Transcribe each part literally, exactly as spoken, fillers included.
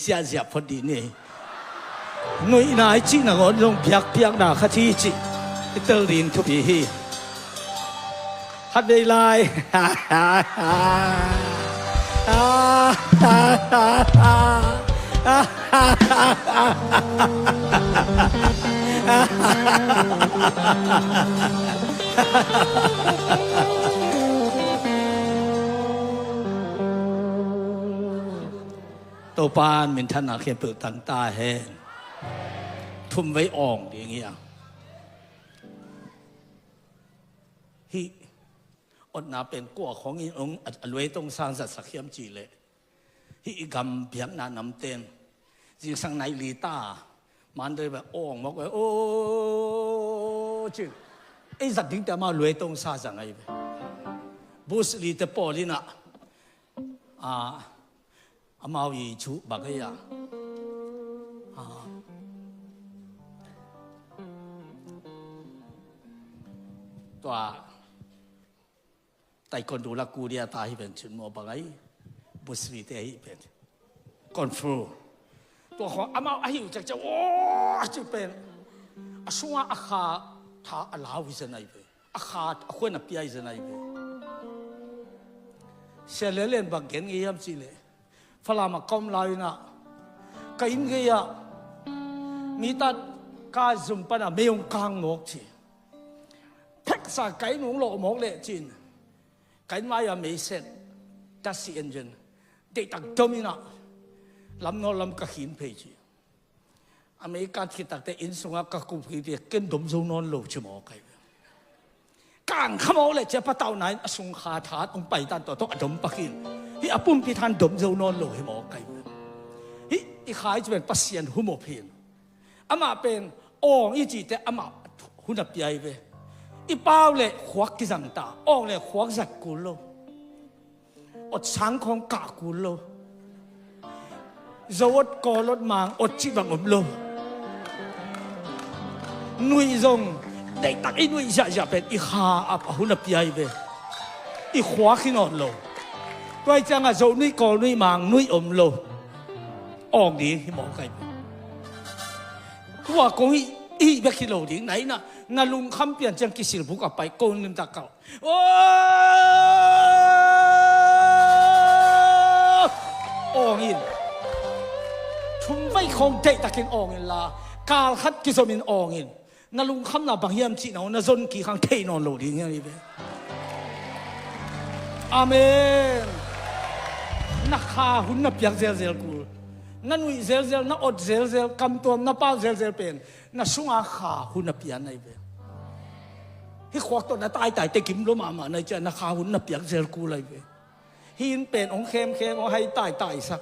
ciahziah phot dih ni. Nuihna i cihna ngawn zong biakpiakna khat hi cih i tel ding thupi hi. Khat vei lai. Topa'n minthanna khempeuh tang ta hen. Thum vei awng ding hi a. Hih otna pen kua khawng in ong a luai tong sang zatsak hiam cih leh, hih i gam biakna namten zingsang nai li ta Mandalay va awng mawk ve. Aw, cin ei zat dingte amau luai tong sa zang ahi ve. Bruce Lee te pawl in ah, a, amau i cu bang ei a, a, tua taekwondo la Korea ta hi pen cin maw bang ai, Bruce Lee te ahi pen kung fu. Tua khawng amau a hi uh ciakciak, aw, a ci pen a sungah a kha tha a lau hi zen ahi ve. A kha a khuan a pia hi zen ahi ve. Sia Lian Lian bang gen ngei hiam cih leh, Falam ah ka om lai-in ah ka inn gei ah mi tat ka zum pan a mei hong kang mawk ci. Pheksa ka inn hong lawh mawk leh cin, ka inn vai a mei set, ka si engine deihtak dom in ah lam nawl lam ka khin phei ci. A mei ka khit takte inn sungah ka kup kik, ken dom zo nawn lo ci mawk ahi ve. Kang kha mawk leh cia patauhna in a sung kha tha hong pai tan tua tawh a dom pak in, hih a pumpi than dom zo nawn lo hi mawk ahi ve. Hih i kha i ci pen Pasian humop hi in. Amah pen awng i cihte amah hun a pia hi ve. I pau le khuak kizang ta, awng le khuak zat kul lo. Ot sang khawng kah kul lo. Zo ot, kawl ot, mang ot cih bang om lo. Nuih zong deihtak i nuih ziahziah pen i kha a hun a pia hi ve. I khuak hi nawn lo. Tua hi ciangah zo nuih, kawl nuih, mang nuih om lo. Awng ding hi mawk ahi ve. Tua kong i hih bek hi lo ding, na inn ah na lungkham pian ciang kisil buk a pai kong limtak kau. Aw! Awng in. Thum vei khawng deihtakin awng in la, kal khat kizom in awng in. Na lungkhamna bang hiam cihna uh na zon kik hang thei nawn lo ding hi ve. Amen. Na kha hun na piak zelzel kul. Na nuih zelzel, na ot zelzel, kamtuam na pau zelzel pen na sunga kha hun a pian ahi ve. Hih khuak tawh na taitai te kim lua mahmah na hi ciah na kha hun na piak zel kul ahi ve. Hih inn pen hong khemkhem, hong hai taitaisak,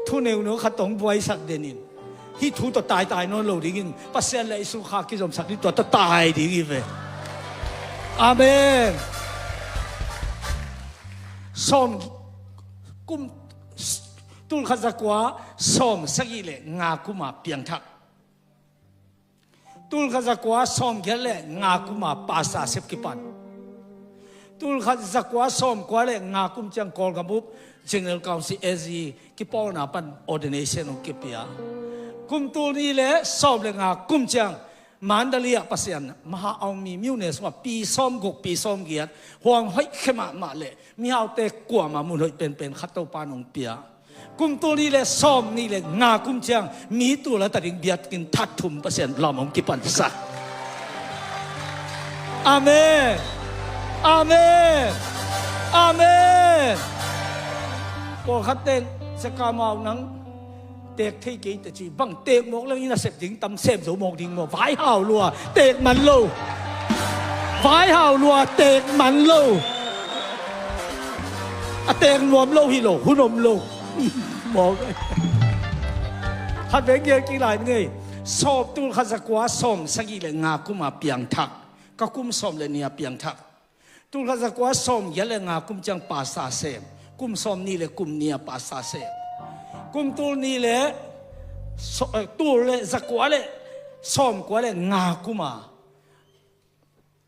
thu neuneu khat tawh hong buaisak den in, hih thu tawh taitai nawn lo dingin Pasian le Jesu kha kizomsak ding, tua tawh tai ding hi ve. Amen. Sawm kum, tul khat za kua sawm sagih le nga kuma piangthak. Tul khat za kua sawm giat le nga kuma pastor sep kipan. Tul khat za kua sawm kua le nga kum ciang Kawlgam up General Council A G kipawlna pan ordination hong kipia. Kum tul nih le sawm le nga kum ciang Mandalay ah Pasian Maha Aung Mi myone sungah pi sawm guk, pi sawm giat, huang hoih khe mahmah le mihaute kuamah mun hoih penpen khat Topa nong pia. Kum tul nih le sawm nih le nga kum ciang mi tul a ta ding biakinn that thum Pasian lam hong kipansak. Amen. Amen. Amen. Pawlkhat ten, Sia Kam Aung, nang teek thei kei teh ci, bang teek mawk leng inn a sep ding tam, sem zo mawk ding maw? Vai hau lua, teek man lo. Vai hau lua, teek man lo. A teek nuam lo hi lo, hun om lo. Mawk. Khat vei gel kik lai ngei. Sawm, tul khat za kua sawm sagih le nga kuma piangthak. Ka kum sawm le nih a piangthak. Tul khat za kua sawm giat le nga kum ciang pastor sem. Kum sawm nih le kum nih a pastor sem. Kum tul nih le saw-, eh, tul le za kua le sawm kua le nga kuma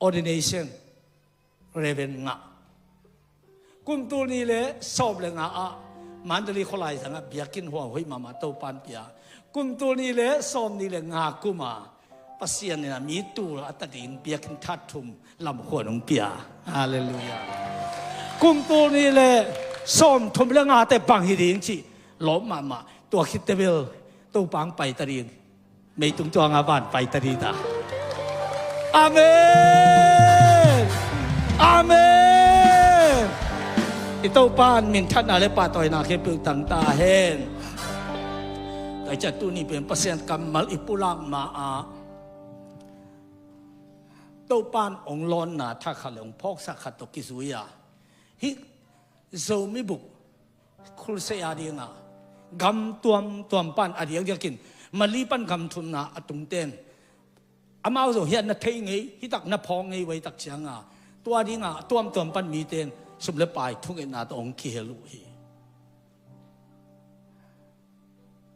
ordination, Reverend ngah. Kum tul nih le sawm le nga ah Mandalay khualai zangah biakinn huang hoih mahmah Topan pia. Kum tul nih le sawm nih le nga kuma Pasian in a mi tul a ta ding biakinn that thum lamkhuan hong pia. Halleluiah. Kum tul nih le sawm thum le ngate bang hi ding cih lawp mahmah. Tua khit teh bel Topa hong pai ta ding. Meitung tuang a van pai ta ding ta. Amen. Amen. I Topan minthanna le pahtawina khempeuh tang ta hen. Tua ciang tuni pen Pasian kammal i pulak ma-ah Topan hong lawnna thak khat le hong phawksak khat tawh kizui a, hih Zomi Buk Crusade a dinga gam tuamtuam pan a diakdiakin Mali pan gam thumna a tungten amau zong hiah na thei ngei, hitak na phawk ngei uh a, hitak cianga tua dinga tuamtuam pan miten sum le pai thungetna tawh hong kihel uh hi.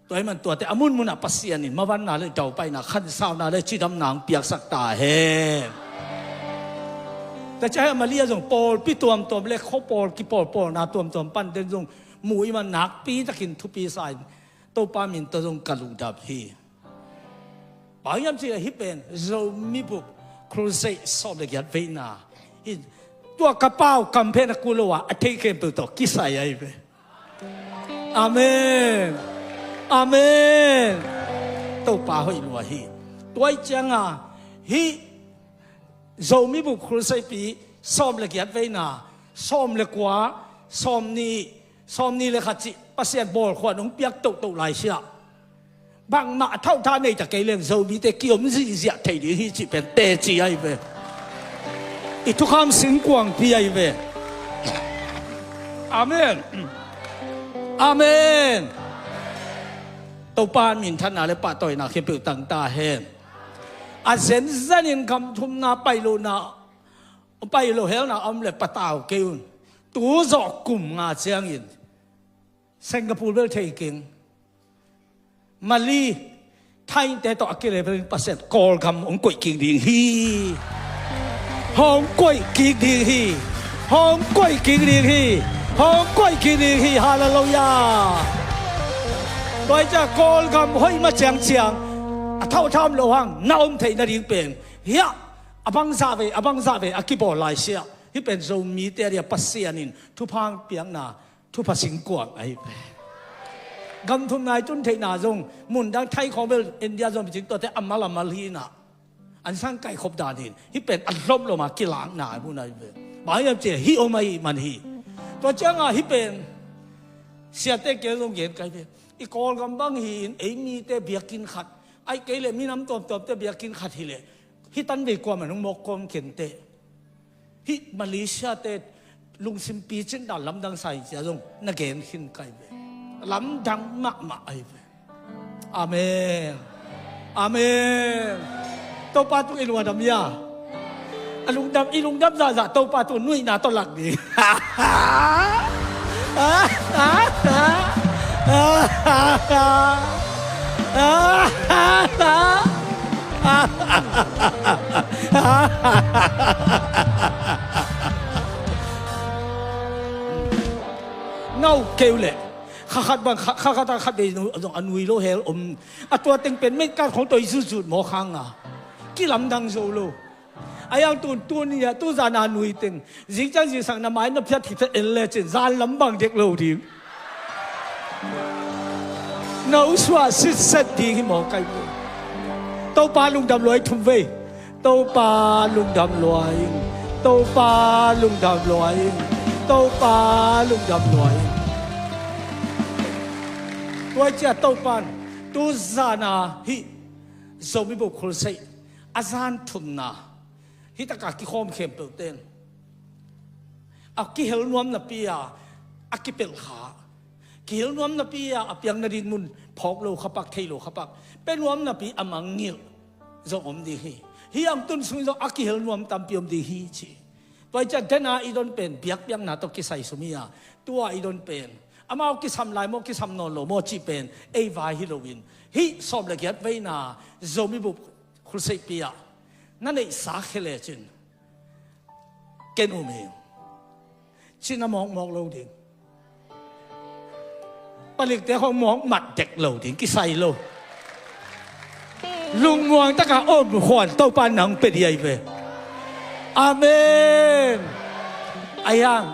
Tua ahih man tuate a munmunah Pasian in mavanna le daupaina, khansauna le cidamna hong piaksak ta hen. Tua ciang hih a Mali ah zong pawlpi tuamtuam le khua pawl kipawlpawlna tuamtuam pan den zong mu i man nakpi takin thupi sa in Topa min tawh zong ka lungdam hi. Bang hiam cih leh hih pen Zomi Buk Crusade sawm le giat veina hi. Tua ka pau kamphen a kul lo a, a thei khempeuh tawh kisai ahi ve. Amen. Amen. Topa hoih lua hi. Tua ahih cianga hih Zomi Buk Crusade pi sawm le giat veina, sawm le kua, sawm nih, sawm nih le khat cih Pasian bawlkhuan hong piak tohtoh lai siah. Bangmah a thauhtha nei ta kei leng Zomite kiom zihziah thei ding hi cih pen teci ahi ve. I thukham singkuangpi ahi ve. Amen. Amen. Topa minthanna le pahtawina khempeuh tang ta hen. A zenzenin gam thumna pai lohna, pai loh helna a om le patau kei un. Tu zawh kum nga ciangin Singapore bel thei keng. Mali, Thaite tawh a kilehbelin Pasian Kawlgam hong koih kik ding hi. Hong koih kik ding hi. Hong koih kik ding hi. Hong koih kik ding hi. Halleluiah. Tua hi ciah Kawlgam hoih ma ciangciang a thauhtha om loh hang na om theih nading pen hiah a bangzah ve, a bangzah ve a kibawl lai siah. Hih pen Zomite a dia Pasian in thupha piakna thupha singkuang ahi ve. Gam thumna i tun theihna zong mundang Thai khawng bel India zong picing tuate a mal a mal hi na. An sang kai khop dan hin hih pen a lom lom a kilakna a mun ahi ve. Bang hiam cih hih om ahi man hi. Tua cianga hih pen siate kei zong gen kai ve. I Kawlgam bang hi in ei mite biakinn khat, ahih kei leh minam tuamtuamte biakinn khat hi leh hih tan vei kuaman hong mawk kawm kenteh. Hih Malaysia te lungsim picin dan lamdang sa hi cia zong na gen khin kai ve. Lamdang mahmah ahi ve. Amen. Amen. Topa tung i lungdam ia. A lungdam, i lungdam zahzah Topa tung nuihna tawh lak ding. Nau keu leh kha khat bang kha, kha khat a khat bei zong a nui lo hel om. A tua teng pen mei kan khong toi zuzut maw khang a kilamdang zo lo. A yang tun tun ni a tu zan a nui teng zing ciang zingsang na mai na phiat khit phiat en le cin zan lam bang dek lo ding. Na u suah sitset ding hi maw kai ve. Topa lungdam luai thum vei. Topa lungdam luai. Topa lungdam luai. Topa lungdam luai. Tua cia Topan tu zan a hih Zomi Buk Crusade a zan thumna hih taka kikhawm khempeuh ten a kihel nuam napi a a kipelh kha, kihel nuam napi a a piang nading mun phawk lo khapak, thei lo khapak, pe nuam napi a mangngilh zong om ding hi. Hih ang tun sung zong a kihel nuam tampi om ding hi ci. Tua hi ciah dena i don pen biakpiakna tawh kisai sum hi a, tua i don pen amau kisam lai maw, kisam nawn lo maw cih pen ei vai hi loin hih sawm le giat veina Zomi Buk Crusade pi ah na neihsa khia lecin ken um hi. Cina mawkmawk lo ding. Palikte khawng mawk mat dek lo ding, kisai lo. Lungmuang taka om khuan Topa nang pe dih ahi ve. Amen. Ahi hang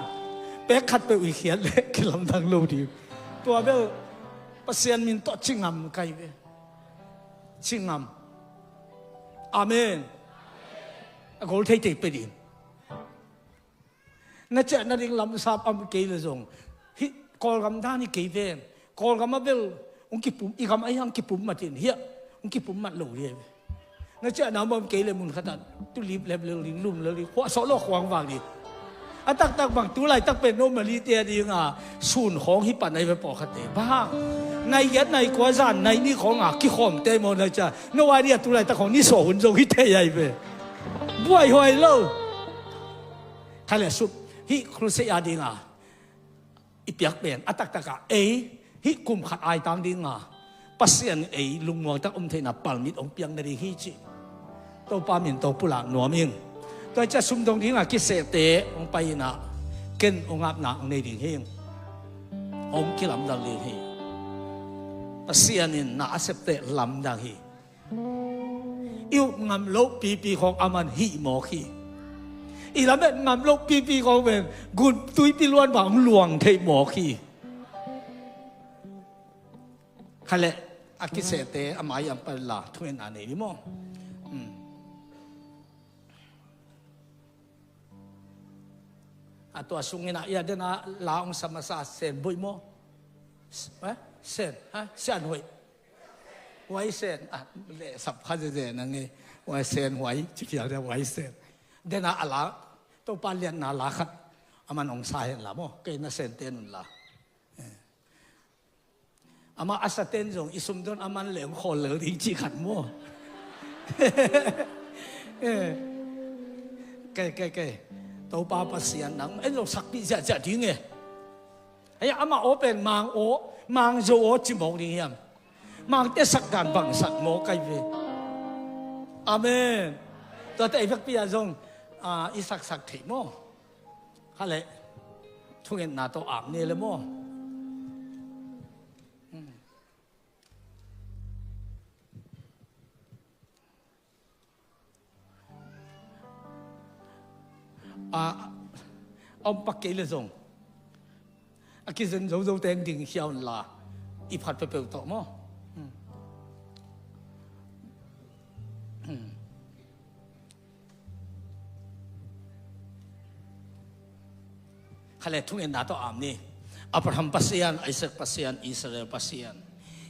pek khat peuh i khiat leh kilamdang lo ding. Tua bel Pasian min tawh ci ngam ka hi ve. Ci ngam. Amen. A gol theithei pe ding. Na ciah nading lamsap a om kei le zong, hih Kawlgam dan hi kei ven. Kawlgam a bel hong kipum, i gam ahi hang kipum mat in, hiah hong kipum mat lo hi. Na ciahna om kei le mun khatah tulip lep lel ding, lum lel ding, khuah sawh lo khuang vang ding. A taktak bang tu laitak pen no Malay te a dinga sun khawng hi pan ahi ve pawlkhatte. Bang hang nai giat nai kua zan nai nih khawnga kikhawmte maw na ciah, no idea tu laitak khawng ni sawh hun zong hi thei ahi ve. Buaihuai lo. Kha le sup, hih crusade a dinga i piak pen a taktakah ei hih kum khat aitang dinga Pasian ei lungmuang tak om theihna palmit hong piak nading hi ci. Topa min tawh pulak nuam ing. Tua ciah sumdong dinga kisehte hong pai inah ken hong apna hong nei ding hi. Hong kilamdang ding hi. Pasian in na a septe lamdang hi. I up ngam loh pipi khawng a man hih mawk hi. I lamet ngam loh pipi khawng pen gun tuipi luan bang luang theih mawk hi. Kha le a kisehte a mai-ah pan la thungetna nei ni maw? A tua sungin ah ia dena la hong sa masa Sen Boih maw? Eh? Sen, ha? Sian Hoih. Huai Sen, ah, le sap kha zeze na ngei. Huai Sen Huai, ci pial dia Huai Sen. Dena a la, Topa liatna la khat a man hong sa hen la maw? Kei na Sen ten un la. Amah a sa ten zong i sumdon a man leng khawl lel ding cih khat maw? Kei, kei, kei. Topa Pasian nang en zong sakpih ziahziah ding e. Hei, amah aw pen Mang aw, Mang Zo aw ci mawk ding hiam? Mangte sak dan bang sak mawk kai ve. Amen. Tuate i vekpi ah zong, ah, i saksak theih maw? Kha le thungetna tawh ap ni le maw? A, a om pak kei le zong a kizen zozo teng ding khia un la i phat peuhpeuh tawh maw? Kha le thungetna tawh am ni. Abraham Pasian, Isaac Pasian, Israel Pasian.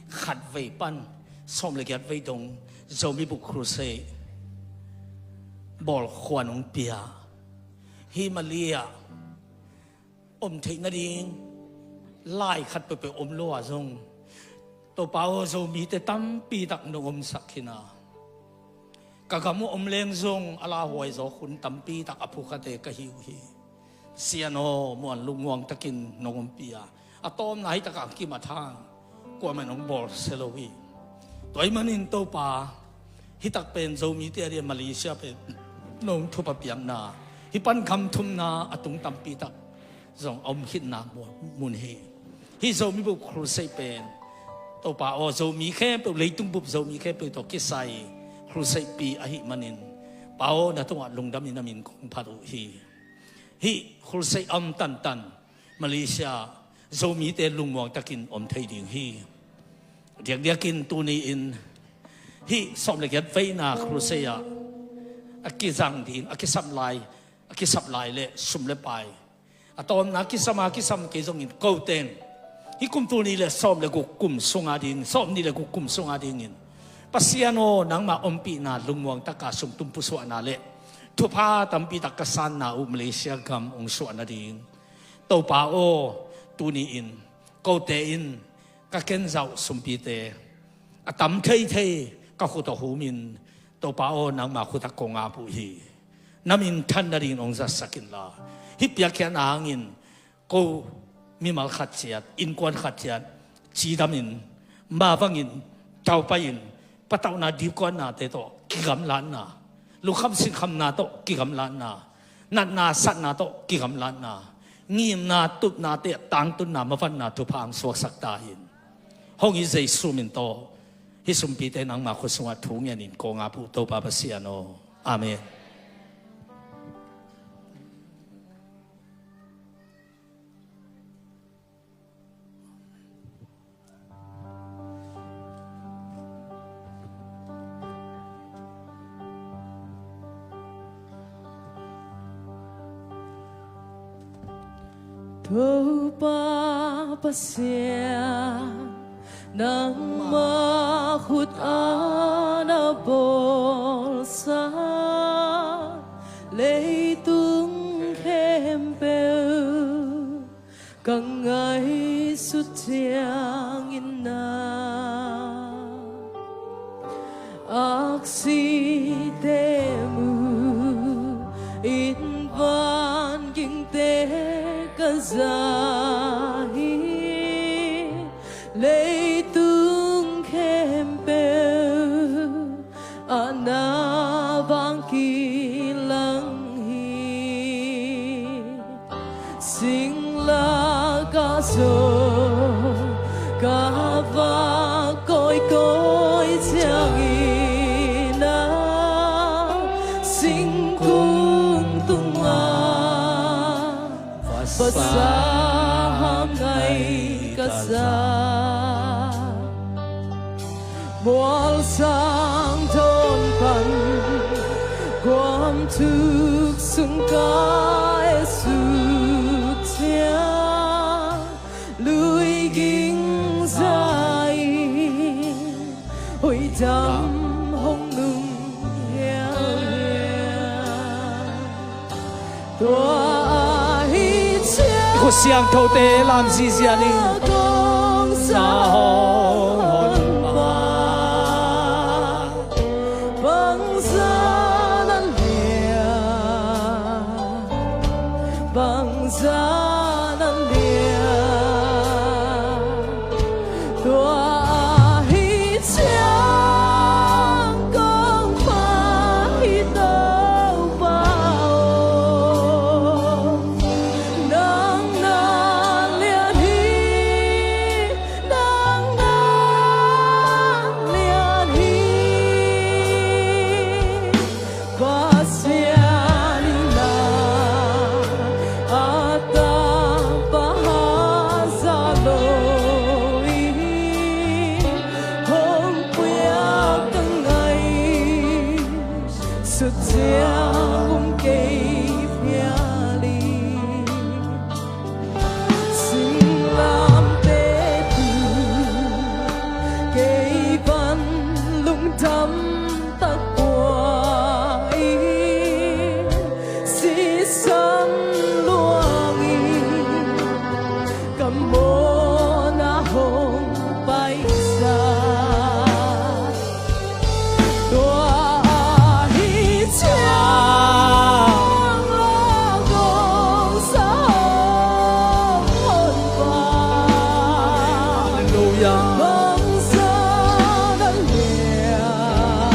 Khat vei pan sawm le giat vei dong Zomi Book Crusade bawl khuan hong pia. Hih Malay ah om theih nading lai khat peuhpeuh om lo ah zong Topa aw, Zomite tampi tak nong omsak khin a, ka gam uh om leng zong a lauhuai zaw hun tampi tak a phukhate ka hi uh hi. Sian aw, muan lungmuang takin nong ompih a, a tawpna hi takah kimat hang kuamah in hong bawlsia lo hi. Tua ahih manin Topa, hih tak pen Zomite a dia Malaysia pen nong thupha piakna, hih pan gam thumna a tung tampi tak zong a om khitna mun hi. Hih Zomi Bup Crusade pen Topa aw, Zomi khempeuh, leitung bup Zomi khempeuh tawh kisai crusade pi ahih manin, Pa aw, na tungah lungdam in na min kong phat uh hi. Hih crusade a om tantan Malaysia Zomite lungmuang takin om thei ding hi. Diakdiakin tuni-in hih sawm le giat veina crusade ah a kizang ding, a kisap lai, a kisap lai le sum le pai, a tawpna kisam a kisam kei zongin koten hih kum tul nih le sawm le guk kum sunga ding, sawm nih le guk kum sunga dingin Pasian aw, nangmah ompihna lungmuang taka sumtum pusuahna le thupha tampi tak ka sanna uh Malaysia gam hong suah nading Topa aw, tuni-in kote in ka kenzauh sumpite a tam theithei ka khut ah humin, Topa aw, nangma khut ah kong ap uh hi. Na minthan nadingin hong zatsak inla, hih piakkhiatna hangin ko mimal khat ciat, innkuan khat ciat cidamin, mavangin, taupai-in, patauhna dipkuatnate tawh kigamlatna, lungkham sinkhamna tawh kigamlatna, natna satna tawh kigamlatna, ngimna tupnate tangtunna mavanna thupha hong suaksak ta in. Hong it Jesu min tawh hih sumpite nangma khut sungah thu ngenin kong ap uh Topa Pasian aw. Amen. Topa Pasian, nangma khut a na bawlsa leitung khempeuh ka ngaihsut ciangin na aksite mu in, vangingte ka za hi. Leitung khempeuh ah na vang kilang hi. Singla ka zo ka va kawikawi ciangin a singkung tungah vasa hang ngai ka za. Mualsang thawn pan guam thuk sung ka esuk ciang, lui ging za-in huidam hong nung hiauhiau. Tua ahi ciang, khut siangthote lam zizia ni. Kong sa hong hon ma, bangzah na lian, bangzah na lian. Tua ahi ciang kong pah hi Topa aw. Nang na lian hi, nang na lian hi. Pasian in na a tapa haza lo in, hong piak ka ngaihsut ciang um kei phial in. Singlamteh tawh kei van lungdam tak pua in, sisan luang in ka mawhna hong paisa. Tua ahi ciang a kong sa hong hon pa. Halleluiah. Bangzah na lian,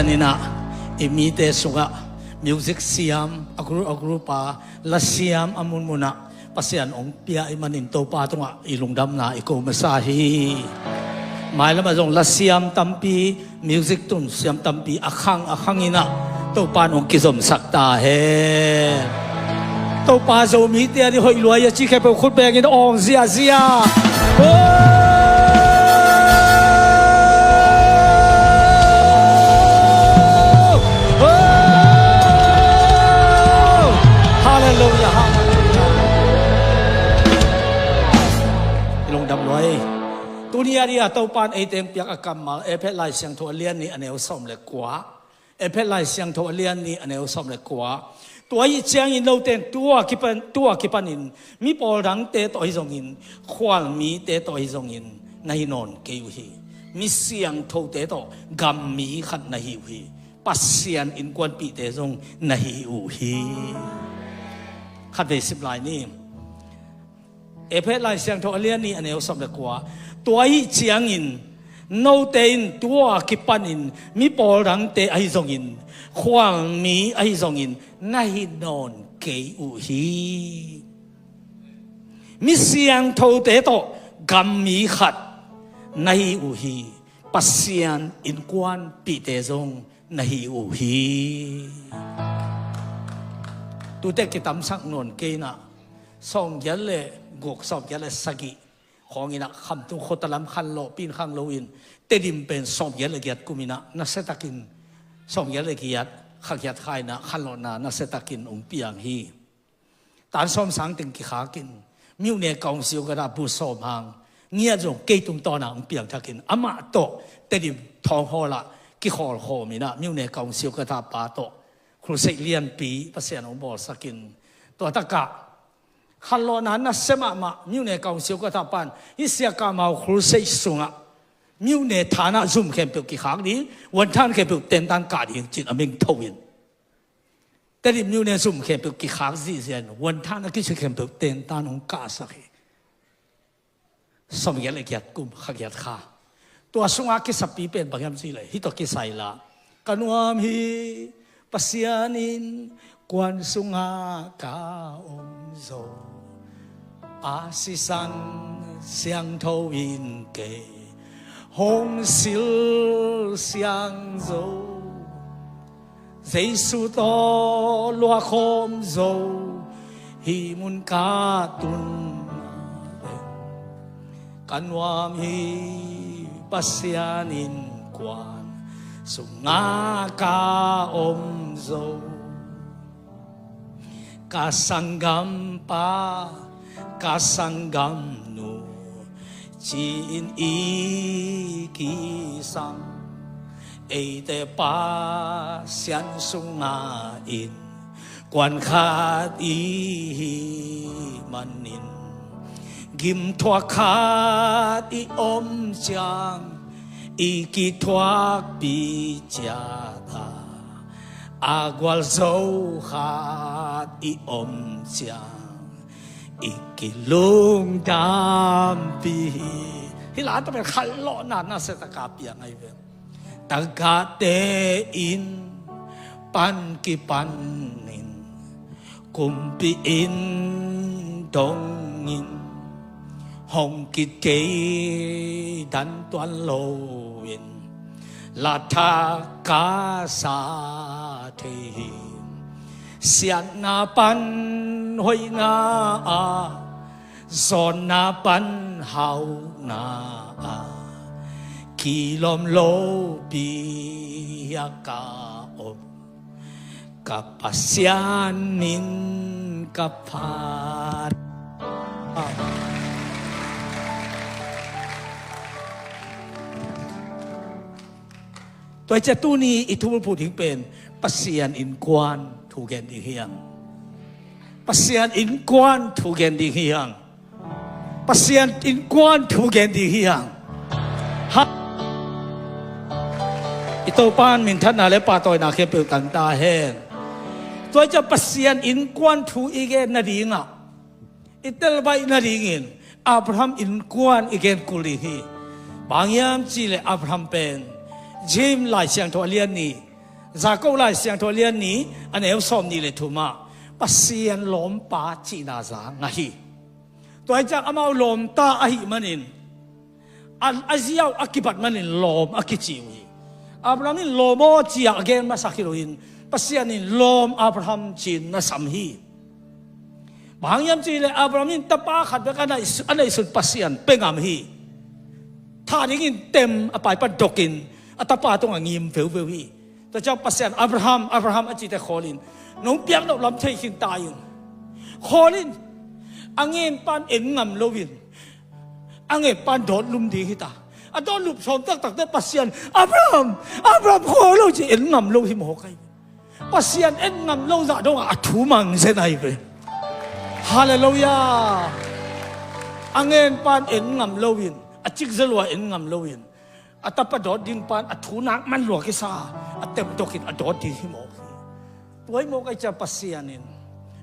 Ninah i mite sungah music siam a group a group a la siam a munmunah Pasian hong pia i manin Topa tungah i lungdamna i ko masa hi. Mailamah zong la siam tampi, music tun siam tampi a khang a khang inah Topa in hong kizomsak ta hen. Topa Zomite a ding hoih luai a ci khempeuh khut bengin awng ziazia. Oh! Oh! Halleluiah, halleluiah. I lungdam luai. Tuni a dia Topa in eite hong piak a kammal Efesa Lai Siangtho a lian nih a neu sawm le kua. Efesa Lai Siangtho a lian nih a neu sawm le kua. Tua ahih ciangin note in tua kipan, tua kipanin mi pawl dangte tawh ahi zongin, khualmite tawh ahi zongin na hi nawn kei uh hi. Mi siangthote tawh gammi khat na hi uh hi. Pasian innkuanpihte zong na hi uh hi. Khatvei sim lai ni. Efesa Lai Siangtho a lian nih a neu sawm le kua. Tua ahih ciangin note in tua kipanin mi pawl dangte ahi zongin, khualmi ahi zongin na hi nawn kei uh hi. Mi siangthote tawh gammi khat na hi uh hi. Pasian innkuanpihte zong na hi uh hi. Tute kitamsak nawn kei inah sawmgiat le guk, sawmgiat le sagih khawng inah Khamtung khuatalam khanlawhpi in khang loin Tedim pen sawmgiat le giat kum inah nasiatakin, sawmgiat le giat kha giat kha inah khanlawhna nasiatakin hong piang hi. Tan sawm sang teng kikhakin Myone Kaung Siu ka ta bu sawm hang ngiat zong kei tungtawn ah hong piangthakin amah tawh Tedim Thawng Hall ah kikholkhawm inah Myone Kaung Siu ka ta pa tawh crusade lianpi Pasian hong bawlsakin tua takah khanlawhna nasia mahmah Myone Kaung Siu ka ta pan hih Siakah Mau crusade sungah Myone thanah zum khempeuh kikhak ding, vuanthan khempeuh tentan kah ding cin a meng tho in Tedim Myone zum khempeuh kikhak zihzian vuanthan a kici khempeuh tentan hong kahsak hi. Sawmgiat le giat kum kha giat kha. Tua sungah kisapi pen bang hiam cih leh hih tawh kisai la. Ka nuam hi Pasian innkuan sungah ka om zo. A sisan siangtho in kei hong silsiang zo. Jesu tawh luahkhawm zo hih mun ka tun. Ka nuam hi Pasian innkuan sungah ka om zo. Ka sanggampa, ka sanggamnu ci-in i kisam. Eite Pasian sungah innkuan khat i hih manin gimthuak khat i om ciang i kithuakpih ciat a, a gualzo khat i om ciang i kilungdampih hi. Hih la tawh pen khanlawhna nasiataka piang ahi ve. Tagahte in pan kipanin kumpi in dongin hong kit kei dan tuan loin la thak ka sa thei hi. Siatna pan hoihna ah, zawnna pan hauhna ah, kilawm lopi hiah ka om. Ka Pasian min ka phat. Tua hi ciah tuni i thubulphuh ding pen Pasian innkuan thu gen ding hi hang. Pasian innkuan thu gen ding hi hang. Pasian innkuan thu gen ding hi hang. Ha. I Topa in minthanna le pahtawina khempeuh tang ta hen. Tua hi ciah Pasian innkuan thu i gen nadingah i telbaih nadingin Abraham innkuan i gen kul ding hi. Bang hiam cih leh Abraham pen James Lai Siangtho a lian nih Jakob Lai Siangtho a lian nih, a neu sawm nih le thum ah Pasian lawmpa cihna za ngah hi. Tua hi ciang amau lawmta ahih manin a, a ziau a kibat manin lawm a kici uh hi. Abraham in lawm aw ci-a a gen masak hi loin Pasian in lawm Abraham ci-in na sam hi. Bang hang hiam cih leh Abraham in tapa khat bek a neih, a neihsun Pasian pia ngam hi. Thah dingin tem a paipan dokin a tapa tungah ngim veuveu hi. Tua ciang Pasian, "Abraham, Abraham," a cite khawlin, "Nong piak loh lam thei khin ta in." Khawlin, a ngen pan en ngam loin, a ngen pan dawt lum ding hi ta. A dawt lum sawm taktak teh Pasian, "Abraham, Abraham, khawl o," ci en ngam lo hi mawk ai. Pasian en ngam lo zah dongah a thu mang zen ai ve. Halleluiah. A ngen pan en ngam loin, a cikzel uh a en ngam loin, a tapa dawt ding pan a thu nak man lua kisa, a tem dokin a dawt ding hi mawk hi. Tua hi mawk ai ciang Pasian in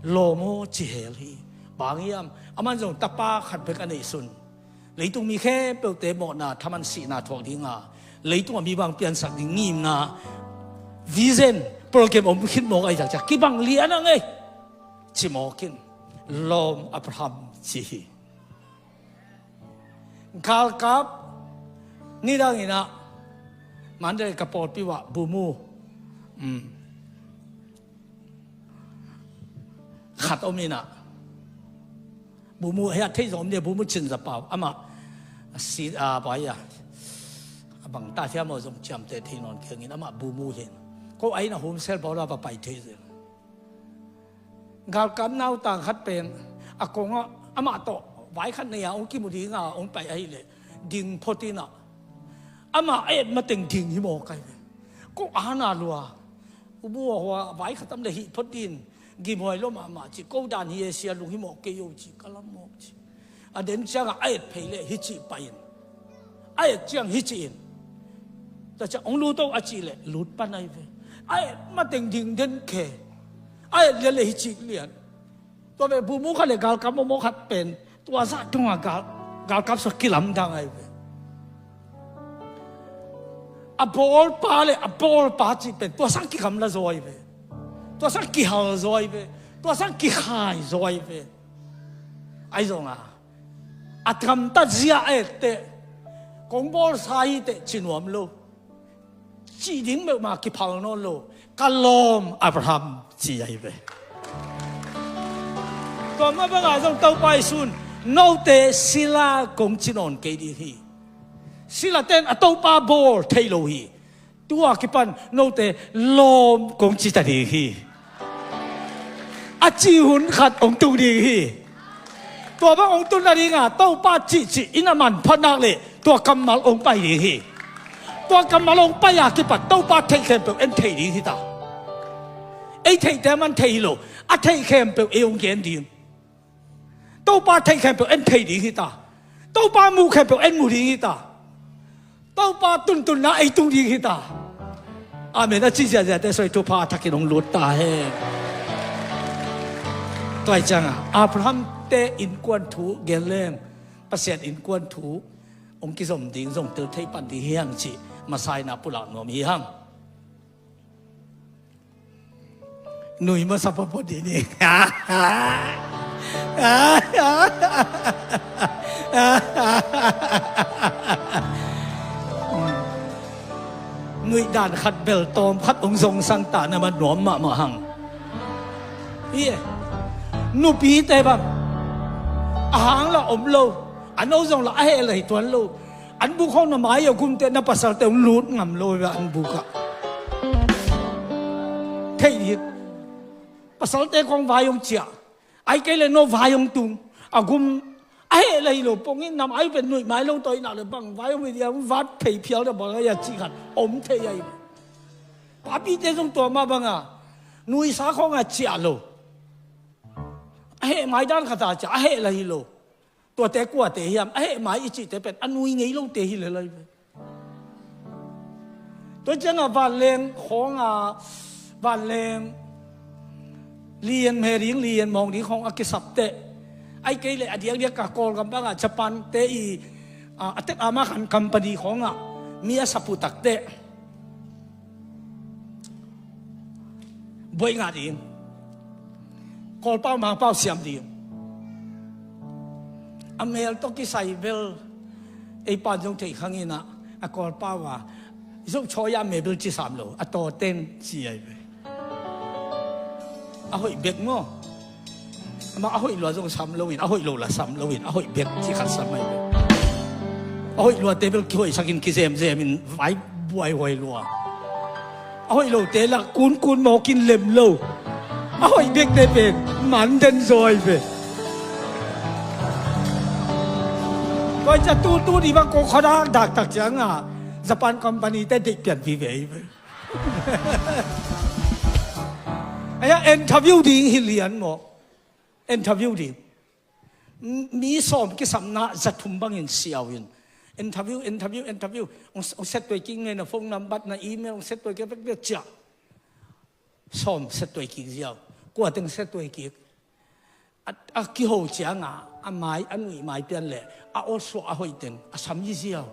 lawm aw ci hel hi. Bang hiam, aman zong tapa khat bek a neihsun. Leitung mi khempeuhte mawhna thaman sihna thuak dinga, leitung a mi bang piansak ding ngimna vision program om khin mawk ai ciang, kibang lian a ngei ci mawk in lawm Abraham ci hi. Galkap nidang in ah Mandalay ka pawlpi uh ah bumu, um, khat om in ah, bumu, hei, a thei zong om dia, bumu Cin Za Pau, amah a si, a, pai a, a bang ta thiam aw zong ciamteh thei nawn kei ing in, amah bumu hi in. Ko a inn ah home cell bawl a va pai thei zen. Galkap nautang khat pen a kongah amah tawh vai khat nei a hong kimu dinga hong pai ahih leh ding phot in ah, amah a et mateng ding hi mawk ai ve. Ko a na lua. U bu a hua vai khat tam le hih phot din, gimhuai lo mahmah ci, ko dan hi e sia, lung hi mawk kei o ci, ka lam mawk ci. A den ciangah a et phei le hi cih pai in, a et ciang hi cih in. Tua ciang hong lut o a cih le lut pan ai ve. A et mateng ding den khe. A et lian le hi cih lian. Tua ve bumu khat le galkap mawkmawk khat pen tua zah dongah gal, galkap sua kilamdang ai ve. A bawlpa le a bawlpa cih pen tua sang kigamla zaw ai ve. Tua sang kihal zaw ai ve. Tua sang kikhai zaw ai ve. Ai zonga a gamtat zia a etteh, kong bawlsa hiteh ci nuam lo. Cih ding meuhmah kiphal nawn lo. Ka lawm Abraham ci ai ve. Tua mah bangah zong Topa Jesuh in note sila kong ci nawn kei ding hi. Silate in a Topa bawl thei lo hi. Tua kipan note lawm kong ci ta ding hi. A cih hun khat hong tung ding hi. Tua bang hong tun nadinga Topa cihcih in a manpha nak leh tua kammal hong pai ding hi. Tua kammal hong pai a kipat Topa theih khempeuh en thei ding hi ta. Ei theihte man thei hi lo, a theih khempeuh ei hong gen ding. Topa theih khempeuh en thei ding hi ta. Topa muh khempeuh en mu ding hi ta. Topa tuntunna ei tung ding hi ta. Amen. A ci ziahziahte soi thupha a thakin hong lut ta hen. Tua hi cianga Abraham te innkuan thu gen leng Pasian innkuan thu hong kizom ding zong tel thei pan ding hi hang cih masaina pulak nuam hi hang. Nui masa pawpaw dih ni. Nuih dan khat bel tawm khat hong zongsang ta na man nuam mahmah hang. Ie. Nupite bang a hang la om lo. A no zong la a heh la hi tuan lo. An buk hong na mai a gumte na pasalte hong lut ngam lo ve an bukah. Thei dih. Pasalte kong vai hong ciah. Ai kei le no vai hong tung. A gum a heh la hi lo pongin nam ai pen nuih mai lo tawi nak le bang vai hong hi dia hong vat phei phial da bang ai a cih khat om thei ai. Papite zong tua mah banga nuisa khong a ciah lo. A heh mai dan khat a ciah a heh la hi lo. Tuate kuate hiam a heh mai i cihte pen a nui ngei lote hi lelai ve. Tua ciangah vanleng khawngah vanleng lian mhe ding lian mawng ding khawng a kisapteh ai kei le a diakdiak ka Kawlgam bangah Japan te i a tek ama khan company khawngah mi a sapu takteh Buai ngah ding. Kawlpau Mangpau siam ding. A mel tawh kisai bel ei pan zong thei khang in ah, a Kawlpau a zong chawi a mel bel ci sam lo, a taw ten ci ai ve. A hoih bek maw? Amah a hoih lua zong sam lo in, a hoih lo la sam lo in, a hoih bek ci khat sam ai ve. A hoih luate bel kihoihsak in kizemzem in vai buaihuai lua. A hoih lote lak kunkun mawk in lem lo. A hoih bekte pen man den zaw ai ve. Koi ca tutu di bang ko khuadak daktak ciangah Japan company te deih pian vive ai ve. Aia interview ding hi lian maw? Interview ding. Mi sawm kisapna za thum bangin siau in. Interview, interview, interview. Hong, hong set tuai kik nge na phone number, na email, hong set tuai kik vekvek ciah. Sawm set tuai kik ziau. Kua teng set tuai kik. A, a kiho cianga, a mai, a nuih mai pian le, a awsuah a hoih teng, a sam hi ziau.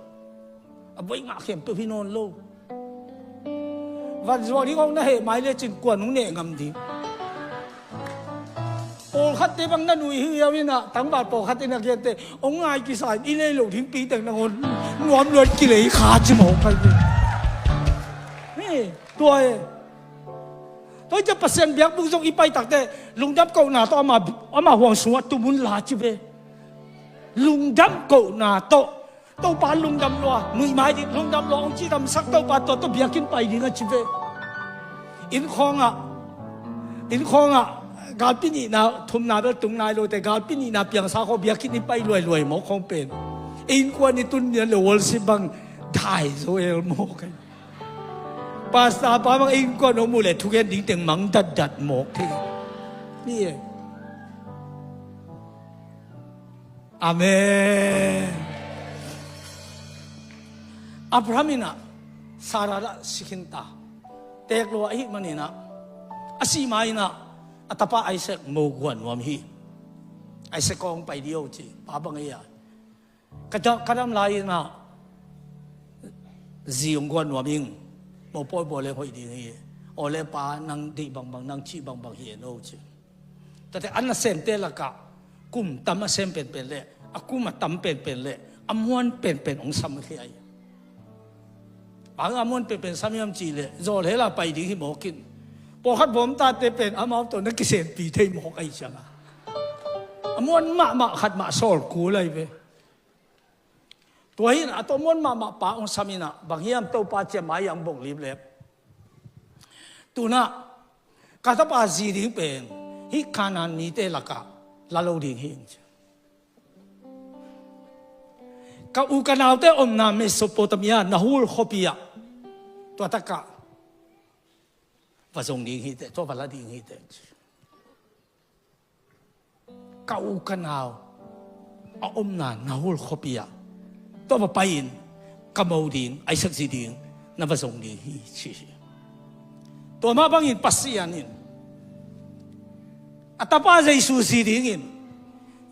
A buai ngah khempeuh hi nawn lo. Van zuak ding hong na heh mai le cin kuan hong neh ngam ding. Pawlkhatte bang na nuih hi ziau in ah, tangval pawlkhat in a gente, hong ngai kisa in i lei lo ding pi teng nangawn nuam luat kilei kha ci mawk ai ve. Hei, tua e. Tua hi ciah Pasian biakbuk zong i pai takte lungdam kohna tawh ama, ama huang sungah tum un la ci ve. Lungdam kohna tawh Topa lungdam lua, nuih mai ding lungdam lua, hong cidamsak Topa tua tawh biakinn pai ding a ci ve. Innkhawngah, innkhawngah galpi nihna thumna bel tung nai lote, galpi nihna piangsa khaw biakinn i pai luailuai mawk khawng pen. Innkuan i tun nian le worship bang dai zo el mawk ai. Pastor pa bang innkuan hong muh leh thugen ding teng mang datdat mawk thei. Ni e. Amen. Abraham in ah Sarah lah si khin ta. Teek lua ahih manin ah a sih ma in ah a tapa Isaac mo guan nuam hi. Isaac kong pai dih o ci pa bang ei a. Ka dam, ka dam lai in ah zi hong guan nuam ing. Mopawi bawl leng hoih ding hi. Aw le pa, nang deih bangbang, nang cih bangbang hi en o ci. Tate a nasemte lakah kum tam a sem penpen le a kum a tam penpen le a muan penpen hong sam hi ai. Bang a muan penpen sam hiam cih le zawlhela pai ding hi mawk in. Pawlkhat bawmtate pen amau tawh na kisenpi thei mawk ai cianga a muan mahmah khat mah sawl kul ai ve. Tua hi in a tawh muan mahmah pa hong sam in ah bang hiam Topa ciam mai ang bok lip lep. Tunah ka tapa zi ding pen hih Kanaan mite lakah la lo ding hi. Ka u ka naute omna Mesopotamia Nahul khuapi ah tua takah va zong ding hi teh, tua va la ding hi teh. Ka u ka nau a omna Nahul khuapi ah tua va pai-in ka mo ding, Isaac zi ding na va zong ding hi ci hi. Tua mah bangin Pasian in a tapa Jesu zi dingin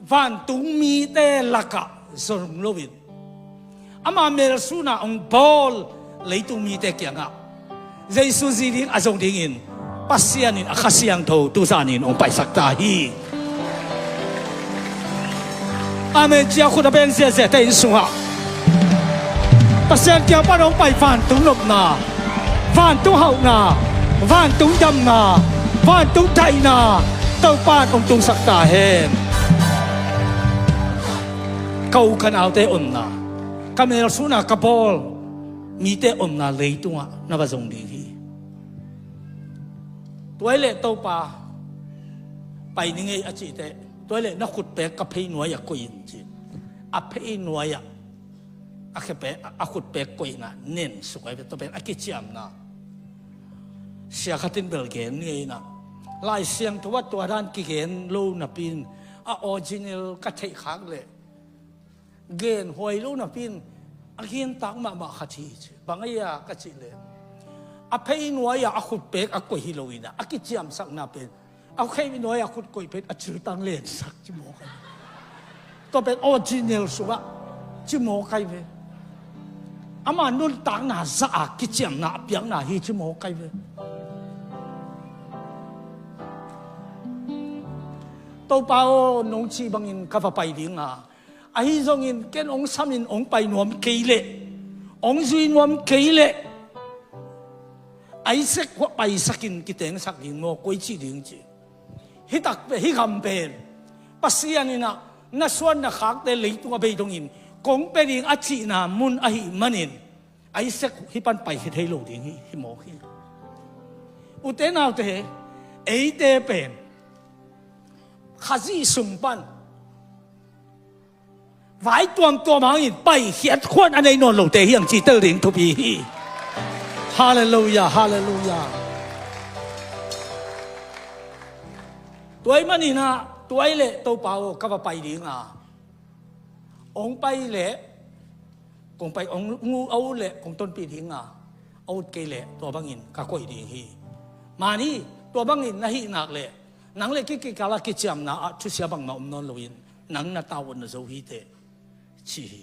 vantung mite lakah zong loin ama melsuna hong bawl leitung mite kiangah Jesu zi ding a zong dingin Pasian in a Kha Siangtho tu zanin hong paisak ta hi. Amen. Cia khut a beng ziahziah te inn sungah Pasian kiang pan hong pai vantung nopna, vantung hauhna, vantung damna, vantung daihna Topa in hong tungsak ta hen. Ka u ka naute omna, ka melsuna ka bawl mite omna leitungah na va zong ding hi. Tua hi leh Topa pai ni ngei a cih teh, tua hi leh na khutpek ka phei nuai-ah koih in ci. A phei nuai-ah a khepek, a khutpek koihna nen suk ai ve, tua pen a kiciamna. Sia khat in bel gen ngei in ah Lai Siangtho ah tua dan kigen lo napi in a original ka theih khak leh gen huai lo napi in a gentak mahmah khat hi ci. Bang a hia ka cih leh a phei nuai-ah a khutpek a koih hi lo in ah a kiciamsakna pen a phei nuai-ah a khut koih pen a ciltang lensak ci mawk ai. Tua pen original sungah ci mawk ai ve. Ama nuntakna zah a kiciamna a piakna hi ci mawk ai ve. Topa aw, nong cih bangin ka va pai ding a, ahi zongin ken hong samin hong pai nuam kei leh, hong zui nuam kei leh, Isaac hua paisakin kitengsak ding maw, koi cih ding ci. Hih tak pen, hih gam pen Pasian in ah na suan na khakte leitung a bei dongin kong pia ding a cihna mun ahih manin, Isaac hih pan pai hi thei lo ding hi, hi mawk hi. Ute naute, eite pen Khazih sung pan vai tuamtuam hangin paikhiat khuan a nei nawn lote hi ang ci tel ding thupi hi. Halleluiah, halleluiah. Tua ahih manin ah, tua ahih leh Topa aw, ka va pai ding a, hong pai leh, kong pai, hong ut leh kong tonpih ding a, a ut kei leh tua bangin ka koih ding hi. Mani, tua bangin na hih nak leh, nang leh kei kikal a kiciamna ah thusia bangmah om nawn loin, nang na tau un na zo hi teh, ci hi.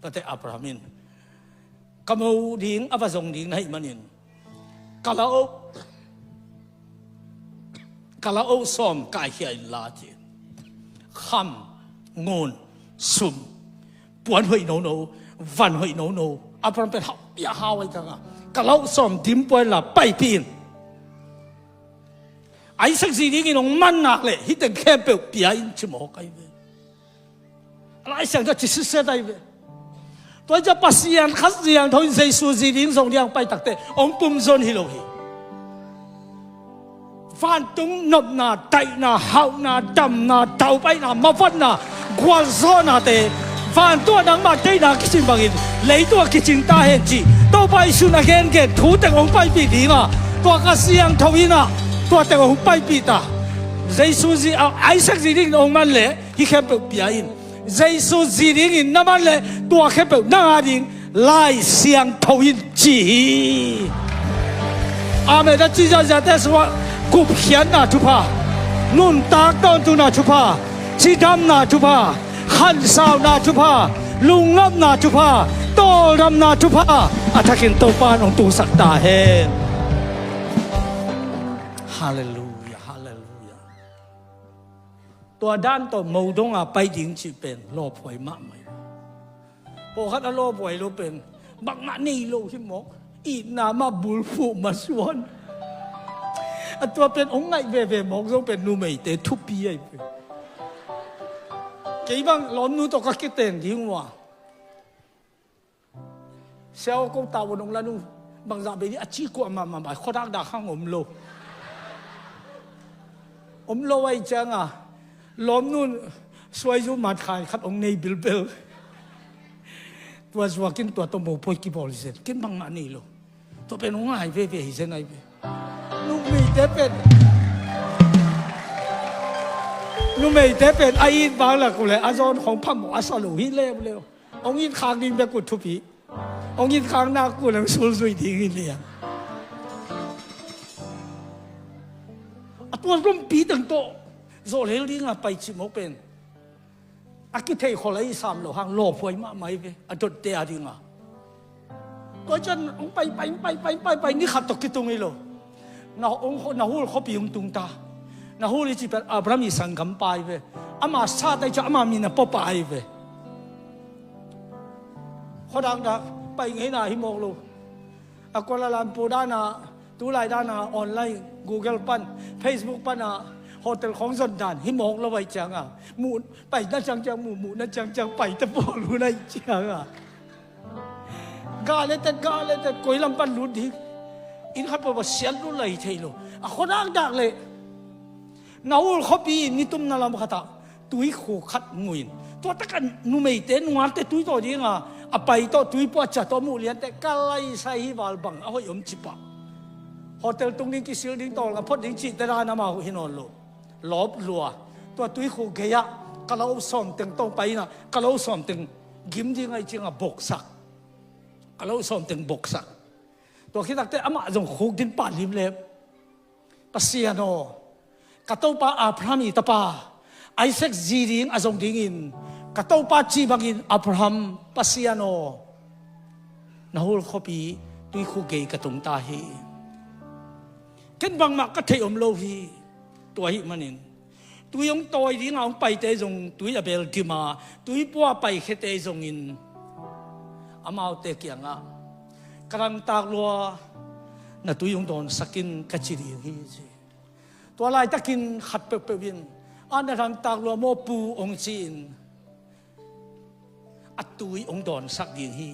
Tua teh Abraham in, ka mo ding a va zong ding na hih manin, ka lau, ka lau sawm kaikhia inla ci. Kham, ngun, sum, puan hoih nono, van hoih nono, Abraham pen hau, pia hau ahi ciang a, ka lau sawm dim pua inla paipih in. Isaac zi dingin hong man nak leh hih teng khempeuh pia in ci mawk ahi ve. A Lai Siangtho ci sitset ahi ve. Tua hi ciang Pasian Kha Siangtho in Jesu zi ding zong ding a pai tak teh hong pumzon hi lo hi. Vantung nopna, taihna, hauhna, damna, daupaihna, mavanna, gualzawhnate, vantung a nangmah deihna kicing bangin leitung a kicing ta hen cih Topa Jesu in a gengen thu teng hong paipih ding a, tua Kha Siangtho in ah tua teng hong paipih ta. Jesu zi, a, Isaac zi dingin hong man leh hih khempeuh pia in. Jesu zi dingin na man leh tua khempeuh nang a ding Lai Siangtho in ci hi. Amen. A ci ziahziahte sungah gupkhiatna thupha, nuntak tawntungna thupha, cidamna thupha, khansauna thupha, lungnopna thupha, tawldamna thupha a thakin Topa in hong tungsak ta hen. Halleluiah, halleluiah. Tua dan tawh mo dong a pai ding cih pen lawphuai mahmah hi. Pawlkhat a lawphuai lo pen bangmah nei lo hi mawk. Itna mah bulphuh masuan. A tua pen hong ngaih veve mawk zong pen numeite thupi ahi pen. Kei bang lawmnu tawh ka kiteng ding uh a, Sia aw, ko tau nong la nu, bangzah bei dih a ci kuamah mahmah, khuadakdak hang om lo. Om lo ahih ciangin lawmnu in suaizu matkhai khat hong nei bilbel. Tua zuakin tua tawh mopawi kibawl hi zen, ken bangmah nei lo. Tua pen hong ngai veve hi zen ahi ve. Numeite pen, numeite pen a it vang lak uh leh a zawn khong phamawh a sa lo hi leuleu. Hong it khak ding bek uh thupi. Hong it khak nak uh leng sulzui ding hi lian. A tua lompi teng tawh zawh lel ding a pai cih mawk pen a kithei khol a i sam lo hang lawphuai mahmah hi ve, a dotte a ding a. Tua ciang hong pai, pai, pai, pai, pai, pai, ni khat tawh kitung hi lo. Na, hong, Nahor khuapi hong tung ta. Nahor i cih pen Abraham i sanggampa hi ve. Ama sat ahih ciang ama min a puapa hi ve. Khuadakdak pai ngeina hi mawk lo. A Kuala Lumpur dan a, tulai dan a online, Google pan, Facebook pan a hotel khong zon dan hi mawk lo ahih ciangin, muh, paina ciangciang muh, muhna ciangciang pai ta pawl hun ahih ciangin, gah letet, gah letet, koi lam pan lut ding. Inn khat peuhpeuh siat lut lai thei lo. A khuadakdak leh Nahor khuapi in nitumna lam khat ah tuikhuk khat ngui in, tua tak a numeite nungakte tui tawh ding a, a pai tawh, tui puah cia tawh muh lian teh ka laisai hi val bang a hoih om ci pah. Hotel tung ding, kisil ding, tawlnga phot ding cihte dan amau hi nawn lo. Lawp lua. Tua tuikhuk gei ah ka lo sawm teng tawh pai in a, ka lo sawm teng gim ding ahih ciangin boksak. Ka lo sawm teng boksak. Tua khit tak teh amah zong khuk ding pah limlem. Pasian aw, ka topa Abraham i tapa Isaac zi ding a zong dingin ka topa cih bangin Abraham, Pasian aw, Nahor khuapi tuikhuk gei ka tung ta hi. Ken bangmah ka theih om lo hi. Tua ahih manin Tui hong tawi dinga hong paite zong tui a bel dim a, tui pua paikhete zongin amaute kiangah, "Ka dangtak lua, na tui hong dawnsak in," ka ci ding hi, ci. Tua laitakin khat peuhpeuh in, "A, na dangtak lua maw pu?" hong ci-in a tui hong dawnsak ding hi.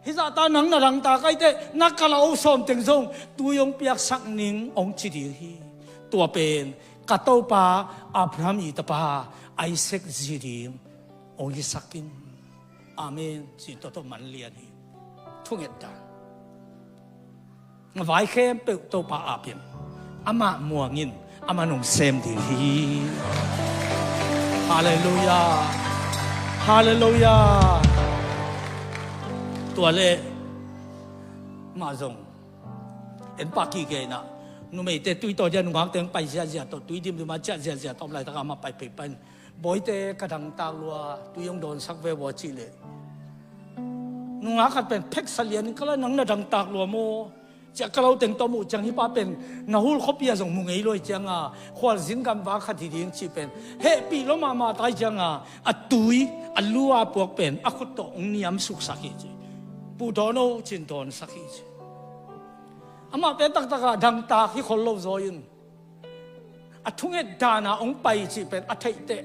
Hih zahta nang na dangtak ahih teh na kalaoh sawm teng zong tui hong piaksak ning, hong ci ding hi. Tua pen ka topa Abraham i tapa Isaac zi ding hong hisak in. Amen. Ci toto man lian hi. Thunget dan. Vai khempeuh Topa ap in, amah muang in, amah nong sem ding hi. Halleluiah. Halleluiah. Tua le mah zong en pah kikei na, numeite tui tawi dia nungakte hong pai ziahziah tawh, tui dimdim a ciah ziahziah tawh om laitak amah pai pei pan, "Bawite, ka dangtak lua, tui hong dawnsak ve aw," a cih leh, nungak khat pen pheksa lian in, "Ka la, nang na dangtak lua maw?" Ciah ka lo teng tawh muh ciang, "Hih pa pen na hul khuapi ah zong mu ngei lo hi," cianga, "Khualzin gamvak khat hi ding," cih pen hehpih lua mahmah ta hi cianga, a tui a lu a puak pen a khut tawh hong niamsuksak hi, ci. "Pu, dawn o," ci-in dawnsak hi, ci. Amah pen taktakah dangtak hi khol lo zaw in, a thunget dana hong pai cih pen a theih teh,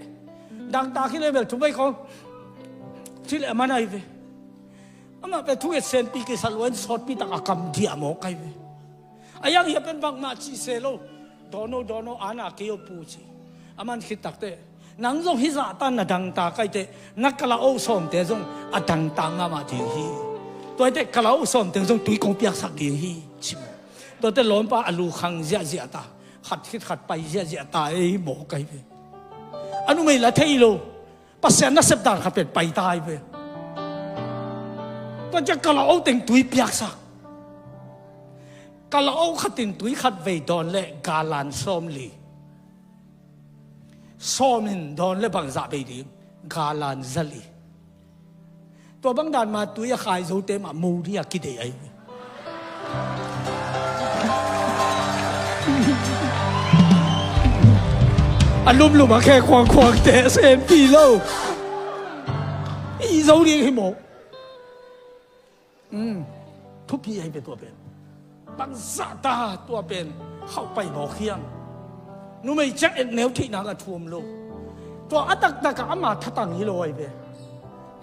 dangtak hi leh bel thupei khong cih leh a man ahi ve. Amah pen thunget senpi kisa lua in sawtpi tak a kam diah mawk ahi ve. A yang hia pen bangmah cih se lo. "Dawn o, dawn o, ana kei o pu," ci. A man khit tak teh, nang zong hih zahta na dangtak ahih teh na kalaoh sawmte zong a dangtak mahmah ding hi. Tua ahih teh kalaoh sawm teng zong tui kong piaksak ding hi, ci maw. Tua teh lawmpa a lu khang ziahziah ta, khat khit khat pai ziahziah ta ei mawk ahi ve. A numei la thei lo, Pasian nasep dan khat pen pai ta ahi ve. Tua ciah kalaoh teng tui piaksak. Kalaoh khat in tui khat vei dawn leh galan sawmli. Sawm in dawn leh bangzah bei ding? Galan zali. Tua bang dan mah tui a khai zote mah mo ding a kideih ahi. A lumlum a khe khuangkhuangte a senpi lo. I zo ding hi maw. Um, thupi ahi ve tua pen. Bangzah ta tua pen khauh pai mawk hiam. Numei ciah et neu theihna a thuam lo. Tua a taktakah ama thatang hi lo ahi ve.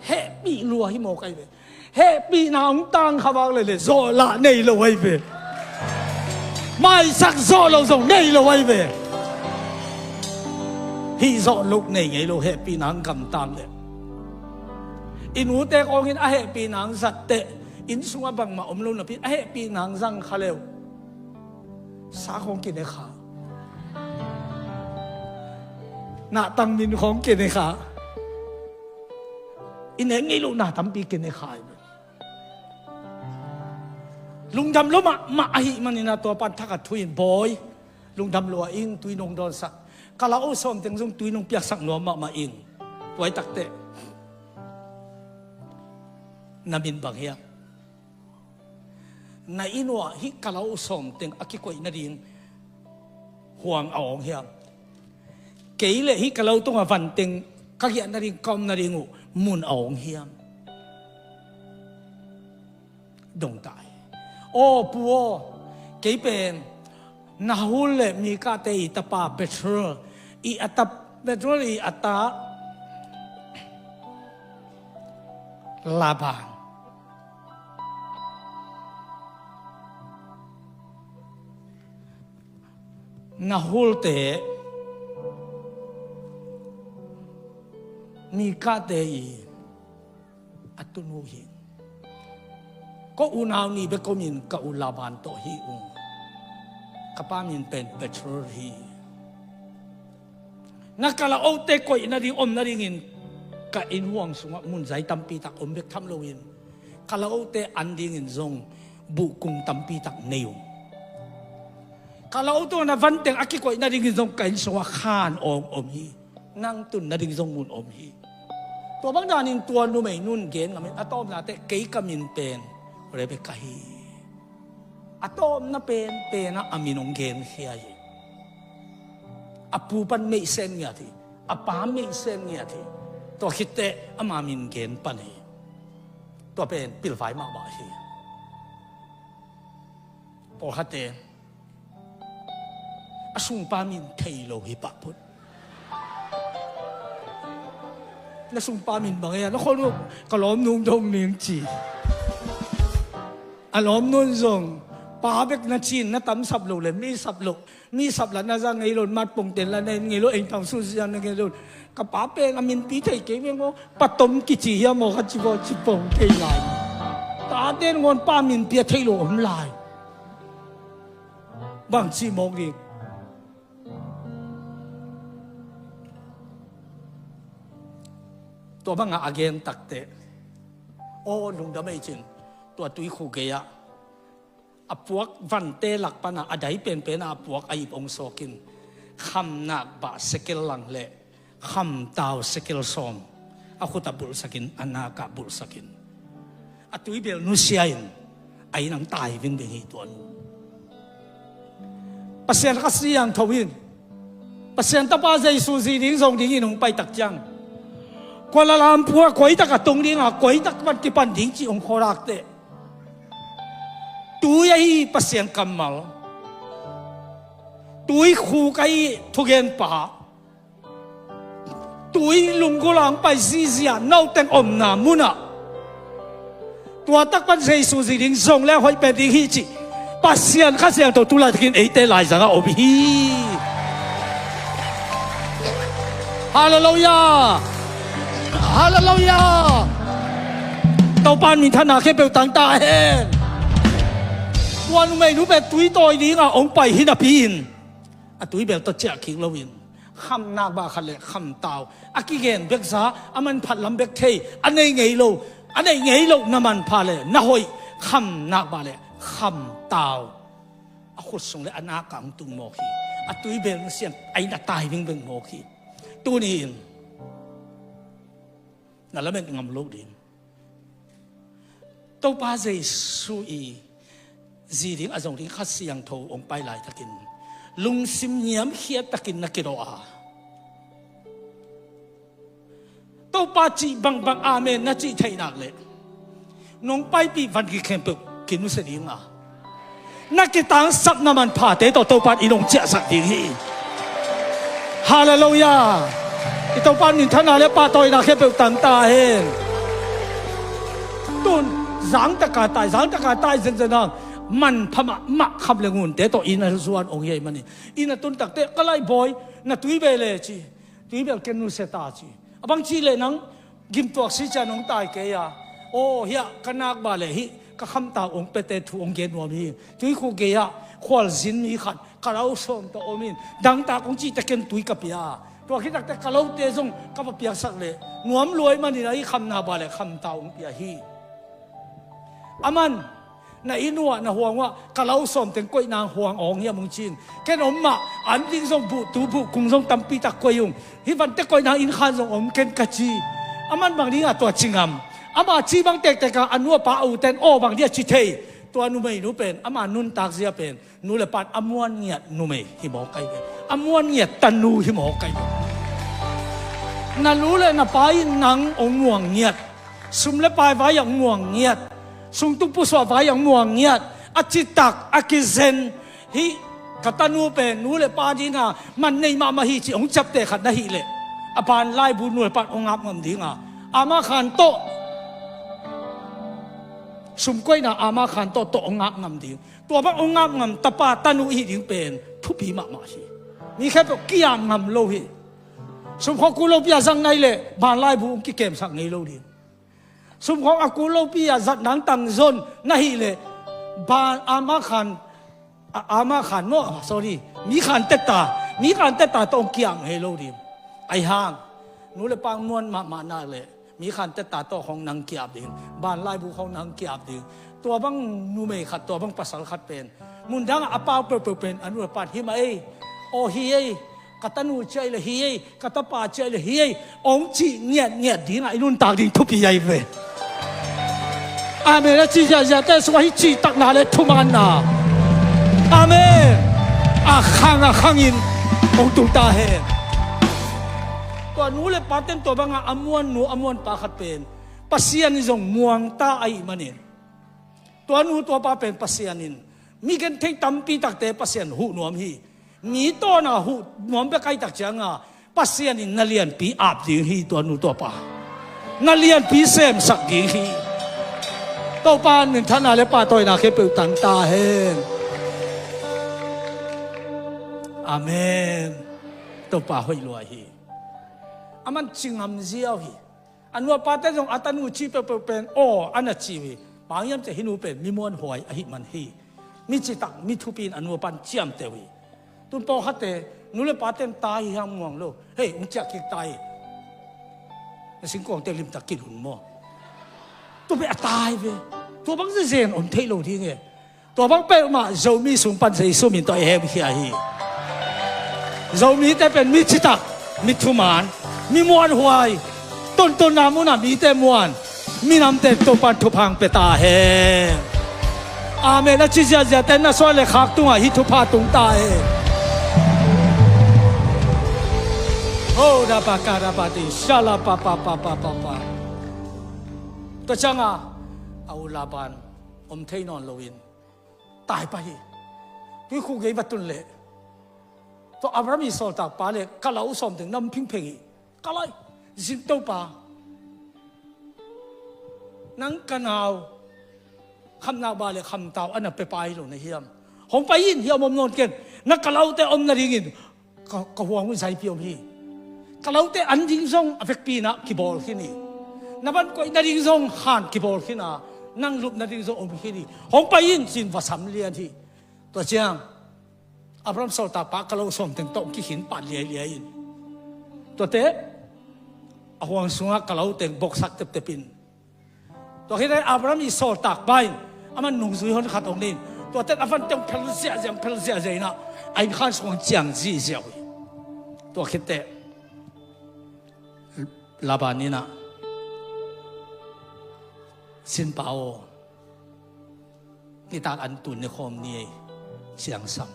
Hehpih lua hi mawk ahi ve. Hehpihna hong tang kha vak leh leh zawh lah nei lo ahi ve. Maisak zawh lo zong nei lo ahi ve. Hih zawh loh nei ngei lo, hehpihna hong gamtang leh. I nute kawngin a hehpihna hong zat teh, inn sungah bangmah om lo napi a hehpihna hong zang kha leh, sa khawng kine kha, nahtang min khawng kine kha, i nek ngei lohna tampi kine kha. Lungdam lua mahmah ahih manin a tua pan thak a thu in, "Bawi, lungdam lua ing, tui nong dawnsak. Kalaoh sawm teng zong tui nong piaksak nuam mahmah ing." Tua ahih tak teh na min bang hiam? Na inn uah hih kalaoh sawm teng a kikoih nading huang a awng hiam? Kei leh hih ka lo tungah van teng ka giah nading, ka om nading uh mun a awng hiam? Dong ta hi. Aw pu aw, kei pen Nahor leh Milkah te i tapa Bethuel i a ta, Bethuel i a ta Laban. Nahor te, Milkah te i a tunu hi. Ko unau nih bek om in ka u Laban tawh hi ung. Ka pa min pen Bethuel hi. Na kalaohte koih nading om nadingin ka inn huang sungah mun zai tampi tak om bek tham loin, kalaohte an dingin zong buhkung tampi tak nei ung. Kalaoh tungah na van teng a kikoih nadingin zong ka inn sungah khan awng om hi. Nang tun nading zong mun om hi. Tua bang danin tua numei nun gen ngam in, a tawpna teh kei ka min pen Rebekah hi. A tawpna pen penah a min hong genkhia hi. A pu pan meihsen ngiat hi. A pa meihsen ngiat hi. Tua khitteh ama min gen pan hi. Tua pen pilvai mahmah hi. Pawlkhatte a sungpa min thei lo hi pah phot. Na sungpa min bang e? Na khol uh ka lawmnu dong ning ci. A lawmnu in zong pa bek na cin, na tam sap lo le mi sap lo, mi sap la na za ngei lo, mat pongten la na en ngei lo, eng tang su zia na ngei lo. Ka pa pen a minpi thei kei veng aw, Pa Tom kici hiam aw, ka ci baw ci pong kei lai. Taten ngawn pa minpi a thei lo om lai. Bang ci mawk ding? Tua bangah a gen takteh, aw lungdam ei cin, tua tuikhu gei-ah a puak vante lak panah a dai penpen ah a puak a ip ong sawkin, khamnak bah sekel lang le khamtau sekel sawm a khutah bulhsakin, a nakah bulhsakin, a tuibel nusia in a inn ang tai vingving hi tuan. Pasian Kha Siangtho in Pasian Tapa Jesu zi ding zong dingin hong paitak ciang, Kuala Lumpur ah koitak a tung dinga, koitak pan kipan ding cih hong khualak teh, tui ahi Pasian kammal, tui khuk ahi thugenpa, tui lunggulh ang pai zihziah noteng omna munah, tua tak pan Jesu zi ding zong le hoih pen ding hi cih Pasian Kha Siangtho tu laitakin eite laizangah om hi. Halleluiah. Halleluiah. Topa in minthanna khempeuh tang ta hen. Tua numeinu pen tui tawi dinga hong pai hi napi-in a tuibel tawh ciah kik loin, khamnak bah khat le khamtau a kigen bekza, a manphat lam bek thei, a nei ngei lo, a nei ngei lo na manpha le na hoih, khamnak bah le khamtau a khut sung le a nakah hong tung mawk hi. A tuibel nusia in a inn a tai vingving mawk hi. Tuni-in na lamet ngam lo ding. Topa Jesu i zi ding a zong ding Kha Siangtho hong pai laitakin lungsim niamkhiat takin na kidawh a, Topa cih bangbang amen na cih theih nak leh nong paipih van kikhempeuh kinusia ding a, na kitangsapna manphate tawh Topa in i nong ciahsak ding hi. Halleluiah. I Topa in minthanna le pahtawina khempeuh tang ta hen. Tun zangtaka tai, zangtaka tai zenzen a, manpha mahmah kham le ngunte tawh inn a zuan hong hi ahih manin, inn a tun takteh, ka laibawi, na tuibel e ci. Tuibel ken nusia ta ci. A bang ci leh nang gimtuak si cian hong tai kei a, aw hiah ka nakbah leh hih ka khamtau hong piate thu hong gen nuam hi. Tuikhuk gei-ah khualzin mi khat ka lo sawm tawh om in, dangtak hong cihte ken tui ka pia a, tua khit takteh ka lote zong ka va piaksak leh nuam lua ahih manin ahi, khamnak bah leh khamtau hong pia hi. Aman na inn uh ah, na huang uh ah ka lo sawm teng koihna huang awng hiam hong ci-in, ken om mah, an ding zong buhtu buhkung zong tampi tak koih ung, hih vante koihna inn khan zong om ken ka ci. Aman bang dingah tua ci ngam? Ama ci bang tektek a, a nu a pa a ute in aw bang dia ci thei? Tua numeinu pen ama nuntak zia pen nu le pa in a muan ngiat numei hi mawk ahi ve. A muan ngiat tanu hi mawk ahi ve. Na nu le na pa in nang hong muang ngiat, sum le pai vai ah hong muang ngiat, sungtuk pusuah vai ah hong muang ngiat, a citak a kizen, hih ka tanu pen nu le pa dinga man nei mahmah hi cih hong ciapteh khat na hih leh, a ban laibu nu le pa in hong ngap ngam dinga, ama khan tawh, sumkoihna ama khan tawh tawh hong ngap ngam ding. Tua bang hong ngap ngam tapa tanu i hih ding pen thupi mahmah hi. Mi khempeuh kiam ngam lo hi. Sumkhawng kul lopi a zang na hih leh ban laibu hong kikemsak ngei lo ding. Sumkhawng a kul lopi a zat nang tangzon na hih leh ban ama khan, a, ama khan maw, sorry, mi khan tetta, mi khan tetta tawh hong kiam ngei lo ding. Ahi hang nu le pa muan mahmah nak leh mi khan tetta tawh khawng nang kiap ding, ban laibu khawng nang kiap ding. Tua bang numei khat, tua bang pasal khat pen mundangah a pau peuhpeuh pen a nu le pa in hi mah ei, aw hi ei, ka tanu ciah leh hi ei, ka tapa ciah leh hi ei, hong cih ngiatngiat dingah i nuntak ding thupi ahi ve. Amen. A ci ziahziahte sungah hih cihtakna le thumaanna, amen, a khang a khangin Hong tung ta hen. Tua nu le pa ten tua banga a muan nu a muan pa khat pen Pasian in zong muang ta ahih manin, tua nu tua pa pen Pasian in mi genthei tampi takte Pasian huh nuam hi. Mi tawna huh nuam bek ahih tak cianga Pasian in na lianpi ap ding hi tua nu tua pa. Na lianpi semsak ding hi. Topa minthanna le pahtawina khempeuh tang ta hen. Amen. Topa hoih lua hi. A man ci ngam ziau hi. A nu a pate zong a tanu ci peuhpeuh pen aw a na ci uh hi. Bang hiam cih leh hih nu pen mi muanhuai ahih man hi. Mi citak mi thupi in a nu a pan ciamteh uh hi. Tun pawlkhatte nu le pate in ta hi hang muang lo. Hei, hong ciah kik ta hi. Na singkuangte limtak kilun maw? Tua pen a ta hi ve. Tua bang zezen om thei lo ding e. Tua bang peuhmah Zomi sung pan Jesu min tawh i hemkhia hi. Zomite pen mi citak, mi thuman, mi muanhuai, tontunna munah mite muan, minamte Topan thupha pia ta hen. Amen. A ci ziahziahte na suan le khak tungah hih thupha tung ta hen. Ho da pa ka da pa ti sha la pa pa pa pa pa pa. Tua cianga a u Laban om thei nawn loin tai pah hi. Tuikhuk gei va tun leh tua Abraham ii sawltak pa le kalau sawm teng nam phingpheng hi. Ka lai, zin Topa, nang ka nau khamnau ba le khamtau a na pia pa hi lo na hiam? Hong pai in, hiam om nawn ken. Na kalaute om nadingin ka, ka huang uh zaipi om hi. Kalaute an ding zong a vekpi inah kibawl khin hi. Na van koih nading zong han kibawl khin a, nang lup nading zong om khin hi. Hong pai in, ci-in va sam lian hi. Tua ciang Abraham sawltak pa kalau sawm teng tawh kikhin pat liailiai in, tuate a huang sungah kalau teng boksak teptep in, tua khit leh Abraham ii sawltak pa in amah nungzui hon khat hong nei in, tuate a van teng phel ziahziah, phel ziahziah inah a innkhan sungah ciang ziahziah uh hi. Tua khit teh Laban inah, sinpa aw, nitak an tun ni khawm ni ei, ciangsam.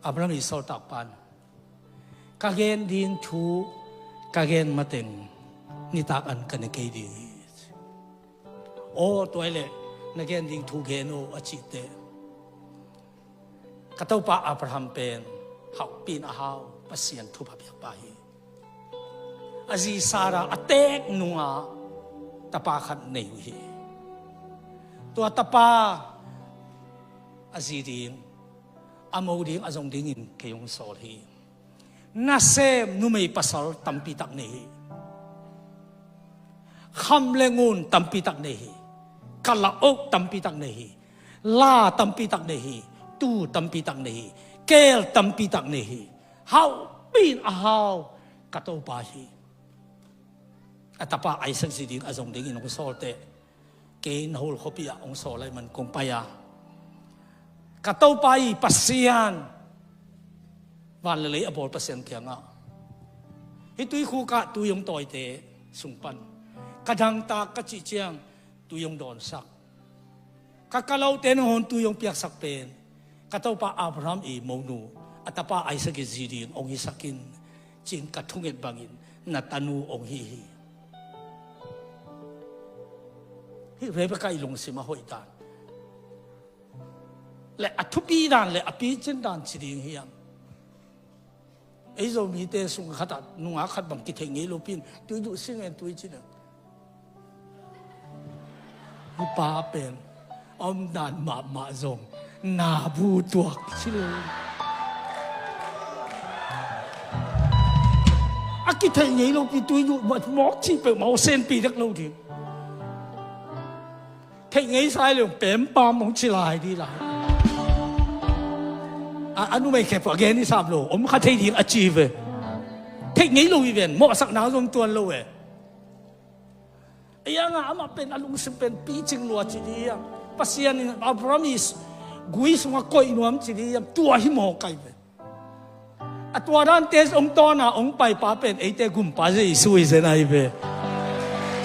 Abraham ii sawltak pan, ka gen ding thu ka gen mateng nitak an ka ne kei ding hi. Aw, tua hi leh na gen ding thu gen aw, a cih teh, ka topa Abraham pen hauhpi in a hau, Pasian thupha piak pa hi. A zi Sarah a teek nungah tapa khat nei uh hi. Tua tapa a zi ding, a mo ding, a zong dingin kei hong sawl hi. Nasem numei pasal tampi tak nei hi. Kham le ngun tampi tak nei hi. Kalaoh tampi tak nei hi. La tampi tak nei hi. Tu tampi tak nei hi. Keel tampi tak nei hi. Hauhpi in a hau ka topa hi. A tapa Isaac zi ding, a zong dingin hong sawl teh, kei Nahor khuapi ah hong sawl lai man kong pai a, ka topa ii Pasian, van le lei a bawl Pasian kiangah, hih tuikhuk ah tui hong tawite sung pan ka dangtak ka cih ciang tui hong dawnsak. Ka kalaute nangawn tui hong piaksak pen ka topa Abraham ii monu, a tapa Isaac ii zi ding hong hisak in, ci-in ka thunget bangin na tanu hong hi hi. Hih Rebekah ii lungsim a hoih dan le a thupi dan le a picin dan ci ding hiam? Ei Zomite sung khatah nungak khat bang kitheih ngei lopi in tui duh sing en, tui cin en. Hih pa pen a omdan mahmah zong nabu tuak cil. A kitheih ngei lopi tui duh mawk cih peuhmah aw, senpi dek lo ding. Theih ngei sa hi leh pempam hong ci lai dih lai. A, a numei khempeuh a gen hi sam lo, om kha thei ding a ci ve. Theih ngei lo hi ven, mawhsak nang zong tuan lo e. Ei ang a, amah pen a lungsim pen picing lua ci dih hiam? Pasian in Abraham ii gui sungah koih nuam ci dih hiam? Tua hi mawk ai ve. A tua dante hong tawn a hong paipa pen eite gumpa Jesu hi zen ahi ve.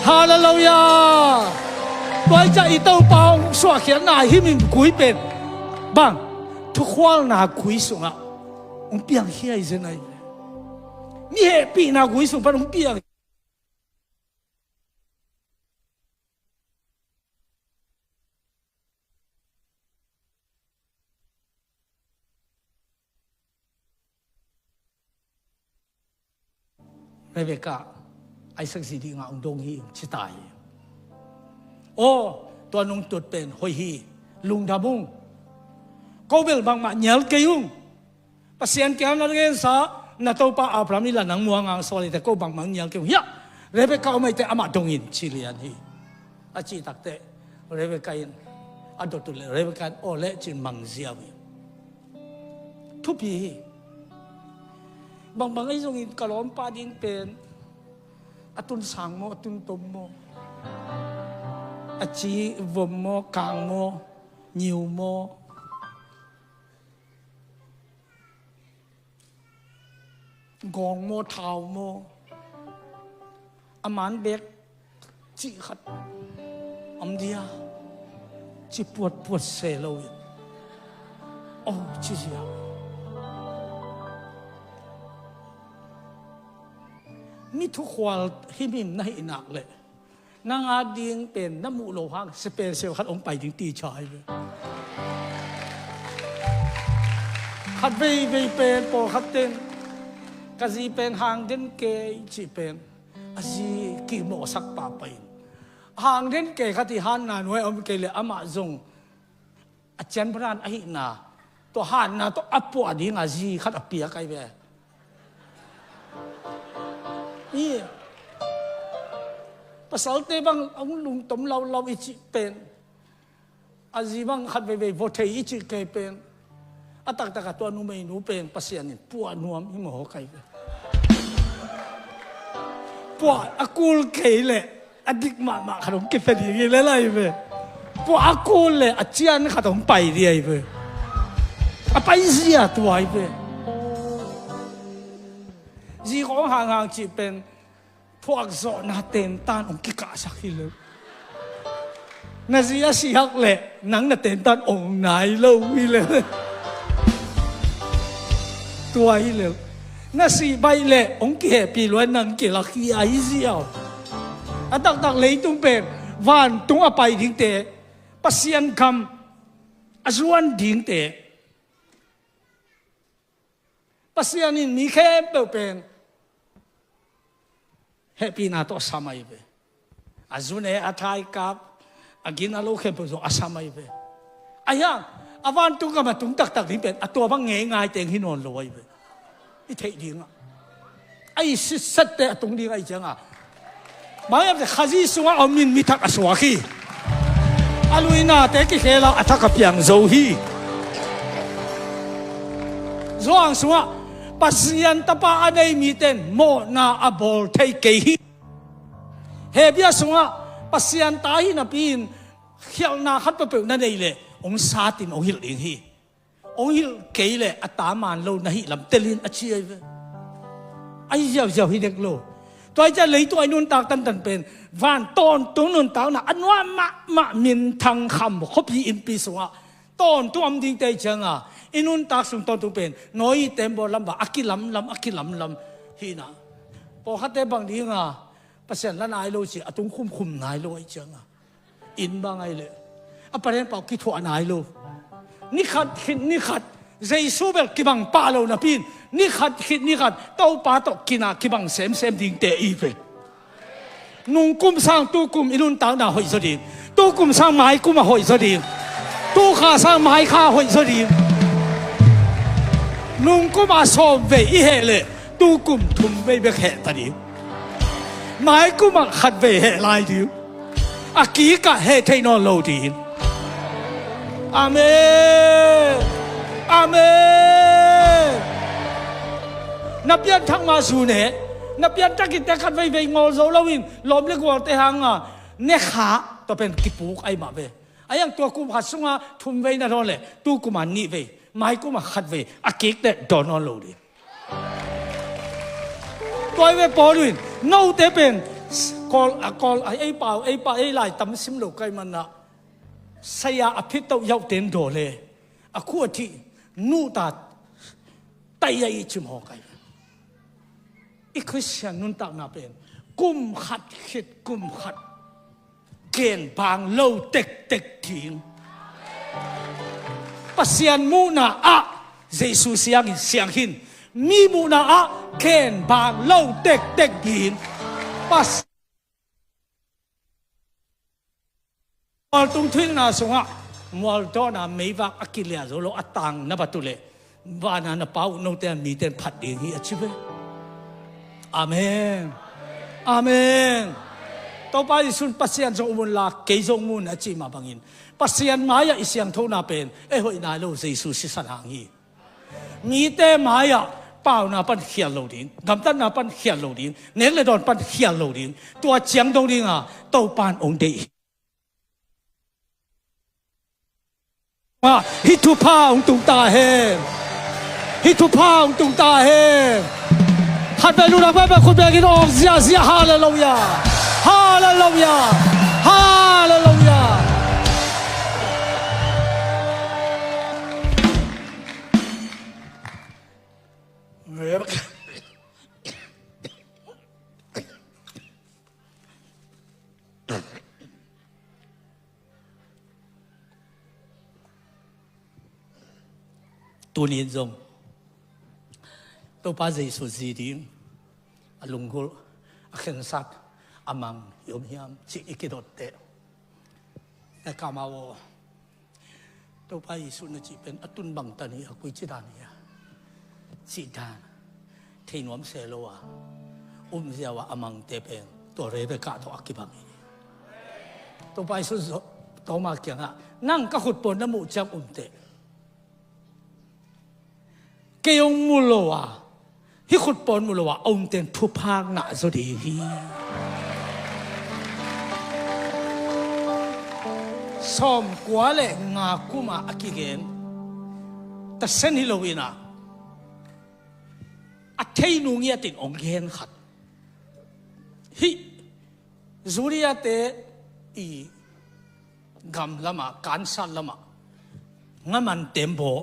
Halleluiah. Tua hi ciah i Topa hong suahkhiatna hih min gui pen bang, thukhualna gui sungah hong piangkhia hi zen ahi ve. Mi hehpihna gui sung pan hong piang. Rebekah, Isaac zi dingah hong dong hi, ci ta hi. Aw, tua nungtut pen hoih hi, lungdam ung. Ko bel bangmah nial kei ung. Pasian kiang na gensa, na topa Abraham i la nang muang ang sawl hi te, ko bangmah nial kei ung. Hiah, Rebekah om ahi te amah dong in ci lian hi. A cih takteh Rebekah in a dot uh leh Rebekah in aw leh cin mang ziau hi. Thupi hi. Bangbang ahi zongin ka lawmpa ding pen a tun sang maw, a tun tom maw, a ci vom maw, kang maw, nyiu maw, gawng maw, thau maw, a man bek cih khat om dia, ci puatpuat se lo in. Oh, ci zia. Mi thukhual himhim na hih nak leh nang a ding pen na muh lo hang special khat hong pai ding ti ca hi ve. Khat veivei pen pawlkhat ten ka zi pen hang den kei cih pen a zi kimawhsak pahpah in, hang den kei khat hi, hanna nuai om kei leh amah zong a cian baran ahihna, tua hanna tawh a puah dinga zi khat a piak ahi ve. I pasalte bang a hong lungtom laulau i cih pen, a zi bang khat veivei vua thei i cih kei pen, a taktak a tua numeinu pen Pasian in puah nuam hi maw kai ve. Puah a kul kei leh a dik mahmah khat hong kipia ding hi lel ahi ve. Puah a kul leh a cian khat hong pai ding ahi ve. A pai zia tua ahi ve. Zi khawng hanghang cih pen phuakzawhna tentan hong kikahsak hi lo. Na zi a sihak leh nang na tentan hong nai lo hi lel. Tua hi lel. Na sih baih leh hong kihehpih lua nang kilak hi ahi ziau. A taktak leitung pen vantung a pai dingte, Pasian gam a zuan dingte, Pasian in mi khempeuh pen hehpihna tawh a sam ahi ve. A zune, a thaikap, a gin a lo khempeuh zong a sam ahi ve. Ahi hang a vantung gam a tung taktak ding pen a tua bang ngeingai teng hi nawn lo ahi ve. I theih dingah a i sitsette a tung ding ahi cianga, maiamte Khazih sungah a om in mi thak a suak hi. A luinate kikhela a thak a piang zo hi. Zuang sungah Pasian tapa a nei miten mawhna a bawl thei kei hi. Hebia sungah Pasian ta hi napi-in khialhna khat peuhpeuh na nei leh hong satin hong hilh ding hi. Hong hilh kei leh a ta man lo na hih lam telin a ci ahi ve. Ahi ziauziau hi dek lo. Tua hi ciah leitung a i nuntak tantan pen van tawntung nuntakna a nuam mahmah minthang kham khuapi innpi sungah tawntung om dingte ahi cianga i nuntak sung tawntung pen nawi tembaw lam bang a kilamlam a kilamlam hina. Pawlkhatte bang dinga Pasian la nai lo ci a tung khumkhum nai lo ahi cianga inn bang ahi leh a paren pau kithuah nai lo. Nikhat khit nikhat Jesu bel kibang pah lo napi-in nikhat khit nikhat Topa tawh kinah kibang semsem dingte i ve. Nungkum sang tukum i nuntakna hoih zaw ding. Tukum sang maikum a hoih zaw ding. Tukha sang maikha a hoih zaw ding. Nungkum a sawm vei i heh leh tukum thum vei bek heh ta ding. Maikum ah khat vei heh lai ding. A kikah heh thei nawn lo ding. Amen. Amen. Na pianthak ma zu ne. Na pianthak in te khat veivei ngawl zo loin lawm le gualte hanga ne kha tua pen kipuk ahi mah ve. Ahi hang tua kum khat sunga thum vei na dawn leh tu kuma nih vei, mai kuma khat vei a kik teh dawn nawn lo ding. Tua hi ve Paul in note pen Kawl, a Kawl, a ei pau, ei pa, ei lai tam sim lo kai manah saya a phit toh yauh ten daw le a khu a thih nuh ta tai a i ci mawk ai. I Khristian nuntakna pen kum khat khit kum khat genbang lo tektek ding. Pasian muhna ah Jesu siangin siang hin, mi muhna ah genbang lo tektek ding. Pas Mualtung thuhilhna sungah mualdawhna meivak a kiliah zo lo a tang na bat uh leh, vana na Pa uh note a mite in phat ding hi a ci ve. Amen. Amen. Topa Jesuh in Pasian zong um unla kei zong um un a cih mah bangin, Pasian mai-ah i siangthona pen ei hoih nai lo Jesuh sisan hang hi. Mite mai-ah pauna pan khial lo ding, gamtatna pan khial lo ding, nek le dawn pan khial lo ding, tua ciang dong dinga Topa in hong deih hi. Hih thupha hong tung ta hen. Hih thupha hong tung ta hen. Khat vei lungdam, khat vei khut bengin awng ziahziah. Halleluiah. Halleluiah. Halleluiah. Tuni in zong Topa Jesuh zi ding a lunggulh, a khensat, a mang i om hiam cih i kidot teh, na kamau aw, Topa Jesuh na cih pen a tun bangtan hi a, koici dan hi a cih dan thei nuam se lo a, um ziau a a mangte pen tua Rebekah tawh a kibang hi. Topa Jesuh Toma kiangah, nang ka khutpawn na muh ciang um teh, kei hong mu lo a, hih khutpawn mu lo a a umte in thupha ngah zaw ding hi. Sawmkua le nga kuma a kigen, tasen hi lo inah, a thei nung i a tin hong gen khat. Hih Judea te i gam lamah, Kansat lamah, ngaman tembaw,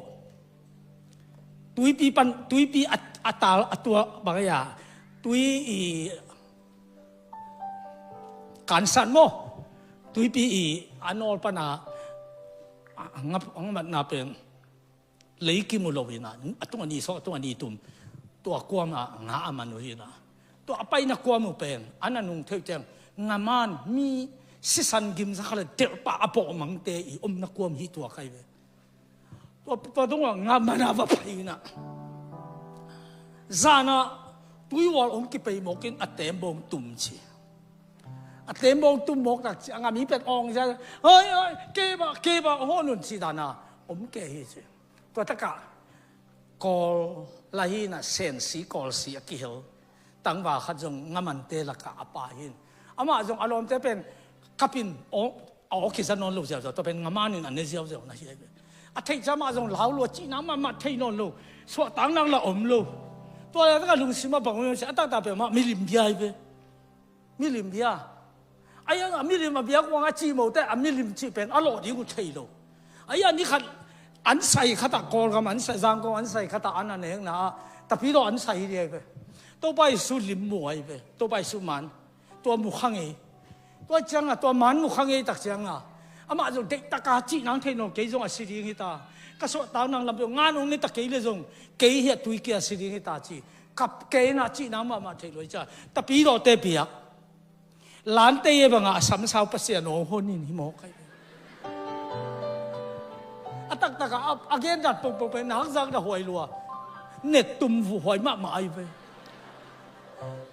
tuipi pan, tuipi a, a tal a tua bang a, tui i Kansat maw, tuipi i a nawl pana a, a ngap, a ngamatna pen lei kimu lo hi na, a tung a ni sawh, a tung a ni tum, tua kuam a nga a man uh hi na. Tua a paina kuam uh pen a na nung theuh ciang, ngaman mi sisan gimza kha le delhpa a bawh mangte i omna kuam hi tua kai ve. Tua, tua dong a nga man a va pai na. Zana tuihual hong kipei mawkin a tembawng tum ci. A tembawng tum mawk tak ci a nga mi pen awng zia, hoi, hoi, keba, keba, hong hon un ci dana om ke hi ci. Tua takah kawl la hi na, sensi kawlsi a kihel tangva khat zong ngamante lakah a pa hin. Amah zong a lawmte pen kapin aw, a aw kiza nawn lo ziauziau, tua pen ngamanin a ne ziauziau na hi ai ve. A theih ciang amah zong lau lua, cihna mahmah thei nawn lo, suahtakna la om lo. Tua le takah lungsim a bang om si a taktak pen amah milim bia ai ve. Milim bia. A iang a milim a biak uang a cihmote a milim cih pen a lawh ding uh thei lo. A iang ni khat an sai khatah, Kawlgam an sai, Zangkong an sai khatah an a nekna ah Tapidaw an sai hi ding ai ve. Topa Jesu lim mu ai ve. Topa Jesu man. Tua mu kha ngei. Tua cianga, tua man mu kha ngei tak cianga, amah zong deihtaka cih nang thei nawn, kei zong a si ding hita. Ka suahtak nang lam peuh ngan hong ne ta kei le zong kei hi a tui kia a si ding hita ci. Kap kei na cih nang mahmah thei lo hi cia. Tapidawte biak. Lante ye banga a samsau Pasian aw hong hon in hi mawk ai. A taktak a, a, a gen dat pongpong pen na hakzak na huai lua. Net tum vuh huai mahmah ai ve.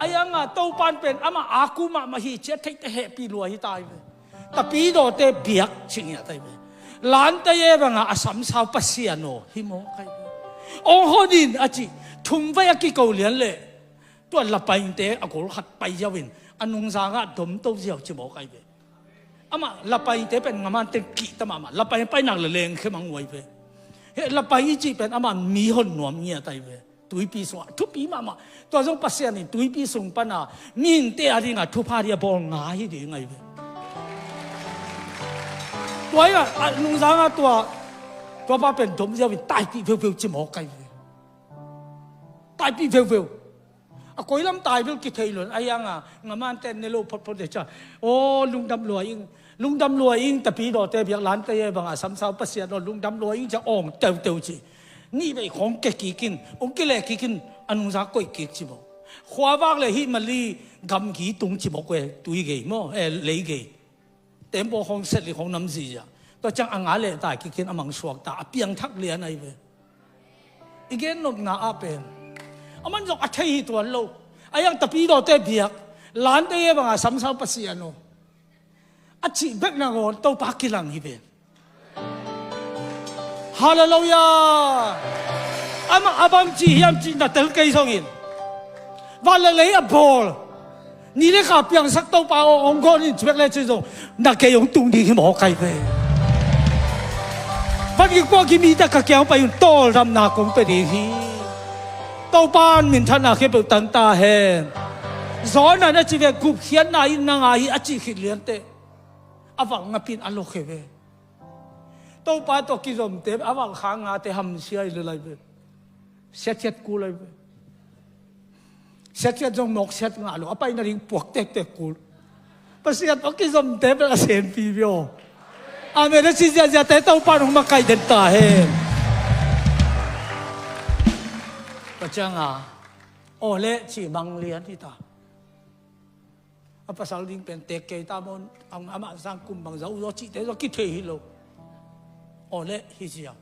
A ianga Topan pen amah a ku mahmah hi cia theihte hehpih lua hi tai ve. Tapidawte biak cing hi a tai ve. Lante ye banga a samsau Pasian aw hi mawk ai ve. Aw hon in a ci. Thum vai a kiko lian leh tua lapaingte a gol khat pai ziau in a nungzangah domto ziau ci mawk ai ve. Amah lapaingte pen ngamante kihta mahmah, lapaing painak le lengkhe mang uai ve. He lapaing i cih pen amah mi hon nuam ngiat ai ve. Tuipi sungah thupi mahmah. Tua zong Pasian in tuipi sung pana mihingte a dinga thupha dia bawl nga hi ding ai ve. Tua inah a nungzangah tua, tua pa pen dom ziau in taipih peuhpeuh ci mawk ai ve. Taipih veuveu. A koi lam tai bel kithei lo in, a hiang a, ngaman ten ne lo photphot le ca. Aw, lungdam lua ing. Lungdam lua ing, tapidawte biak lante e banga samsau Pasian aw, lungdam lua ing ca awng teuteu ci. Nih vei khawng ke kik in, hong kileh kik in, a nungza koih kik ci bawk. Khuavak le hih Mali gamgi tung ci bawk e, tui gei maw, eh, lei gei. Tembaw khawng, setlik khawng nam zizia. Tua ciang a nga leh tai kik in a mangsuak ta, a piangthak lian ahi ve. I gen nopna ah pen aman zong a thei hi tuan lo. A hiang tapidawte biak lante e banga samsau Pasian aw, a cih bek nangawn Topa kilang hi ve. Halleluiah. Amah a bang ci hiam cih na tel kei zongin, van le lei a bawl, ni le kha piangsak Topa aw, hong gawn in ci bek le ci zong, na kei hong tung ding hi mawk ahi ve. Van kik puak hi, mite ka kiang pai un tawldamna kong pia ding hi. Topa in minthanna khempeuh tang ta hen. Zawhna na ci ve, gupkhiatna in na ngah hi a cih khit lianteh a valh ngapin a lok hi ve. Topa tawh kizomte a valh kha ngate hamsia hi le lai ve. Siathiat kul lai ve. Siathiat zong mawk siat ngah lo, a paina ding puak tektek kul. Pasian tawh kizomte bel a senpi ve aw. Amen a ci ziahziahte Topa in hong makaih den ta hen. Tua cianga aw le cih mang lian hi ta. A pasal ding pen tek kei ta maw, amah sang kum bang za uh zaw cihte zaw kithei hi lo. Aw le hi ziau.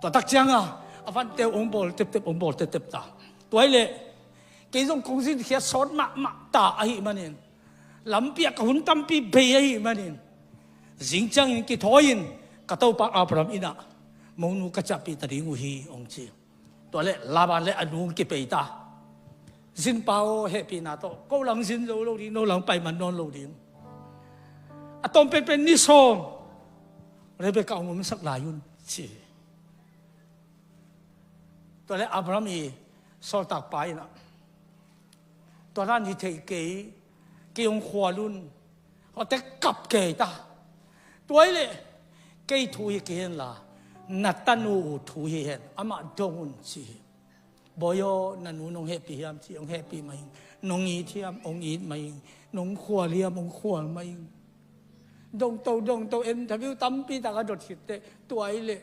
Tua tak cianga a vante uh hong bawl teptep, hong bawl teptep ta. Tua hi leh kei zong kong zinkhiat sawt mahmah ta ahih manin, lampi ah ka hun tampi bei ahih manin, zing ciangin kithawi-in ka topa Abraham inn ah monu ka ciahpih ta ding uh hi, hong ci. Tua leh Laban le a nu kipei ta. Zinpa aw, hehpihna tawh ko lang zin zo lo ding, no lang pai man nawn lo ding. A tawm penpen ni sawm Rebekah hong omsak lai un, ci. Tua leh Abraham i sawltakpa in ah, tua dan hi thei kei, kei hong khual un. Hawte kap kei ta. Tua hi leh kei thu hi kei hen la, na tanu uh thu hi hen, amah dong un, ci hi. Bawi aw, na nu nong hehpih hiam, ci, hong hehpih mah ing. Nong it hiam, hong it mah ing. Nong khual hiam, hong khual mah ing. Dongto dongto interview tampi tak a dot khit teh, tua hi leh,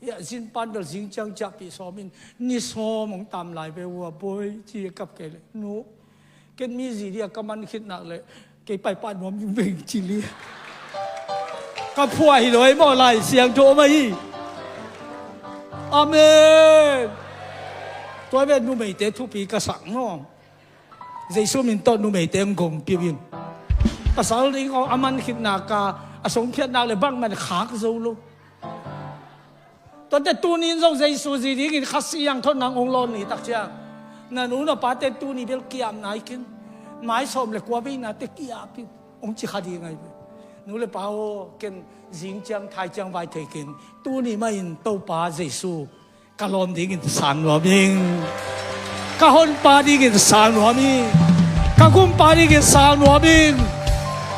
hiah, Zinpan bel zing ciang ciahpih sawm in, ni sawm hong tam lai ve uh a, bawi, ci a kap kei leh, nu, ken mi zi ding a ka man khit nak leh kei paipah nuam ding veng, ci li. Ka phuah hi lo ei maw, Lai Siangtho om ahi. Amen. Tua ve, numeite thupi ka sak maw. Jesu min tawh numeite hong gompiu in. Pasal ding aw, a man khit nak a, a songphiat nak leh bangmah in khak zo lo. Tuate tuni in zong Jesu zi dingin Kha Siangtho nang hong lawn ni tak ciang, na nu na pate tuni bel ki-ap nai ken. Mai sawm le kua veinate ki-ap in, hong ci kha ding ahi ve. Nu le pa aw, ken zing ciang thai ciang vai thei ken. Tuni mah in Topa Jesu ka lawm dingin sang nuam ing. Ka honpa dingin sang nuam ing. Ka gumpa dingin sang nuam ing,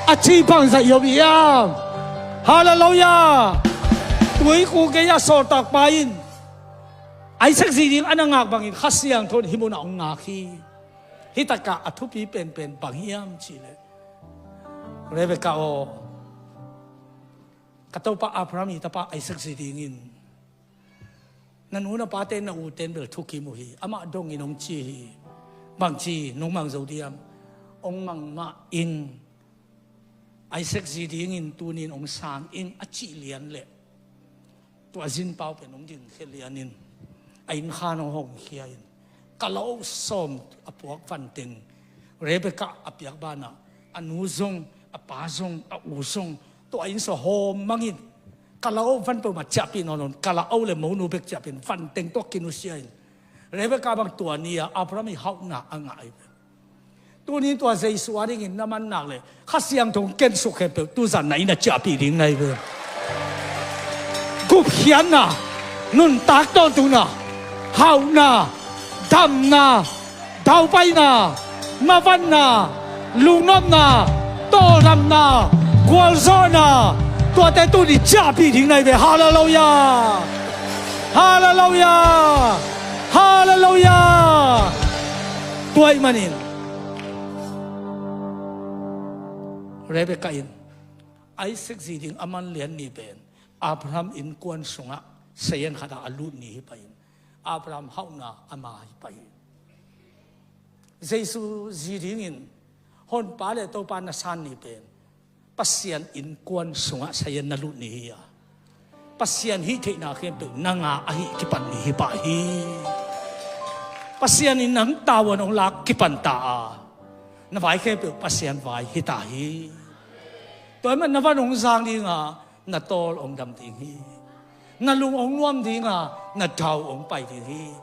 a ci bangzah i om hiam? Halleluiah. Tuiku gei-ah sawltakpa in Isaac zi ding a na ngak bangin Kha Siangtho in hih munah hong ngak hi. Hih takah a thupi penpen bang hiam cih leh, Rebekah aw, ka topa Abraham i tapa Isaac zi dingin na nu na pate, na ute in bel thukim uh hi. Amah dongin hong ci hi. Bangci, nong mang zo diam? Hong mang mah in. Isaac zi dingin tuni in hong sang ing, a cih lian leh, tua Zinpa uh pen hong dinkhia lianin a innkhan hong hongkhia in, ka lo sawm a puak vanteng, Rebekah a piak banah, a nu zong, a pa zong, a u zong, tua inn sung hawm mangin, ka lo van peuhmah ciahpih nawn lo in, ka lo le monu bek ciahpih in, vanteng tawh kinusia in, Rebekah bang tua ni-a Abraham i hauhna a ngah hi. Tuni tua Jesu a dingin na man nak leh Kha Siangtho hong kensuk khempeuh tuzan na inn ah ciahpih ding na hi ve. Gupkhiatna, nuntak tawntungna, hauhna, damna, daupaina, mavanna, lungnopna, tawldamna, gualzawhna, tuate tuni ciahpih ding na hi ve. Halleluiah. Halleluiah. Halleluiah. Tua ahih manin Rebekah in Isaac zi ding a man lian ni pen Abraham innkuan sungah sayan khatah a lut ni hi pah in, Abraham hauhna ama hi pah hi. Jesu zi dingin Honpa le Topa na san ni pen Pasian innkuan sungah sayan na lut ni hi a, Pasian hih theihna khempeuh nang a ahih kipan ni hi pah hi. Pasian in nang tavuan hong lak kipan ta a, na vai khempeuh Pasian vai hi ta hi. Tua ahih manin na van hong zang ding a, na tawl hong dam ding hi. Na lung hong nuam ding a, na dau hong pai ding hi.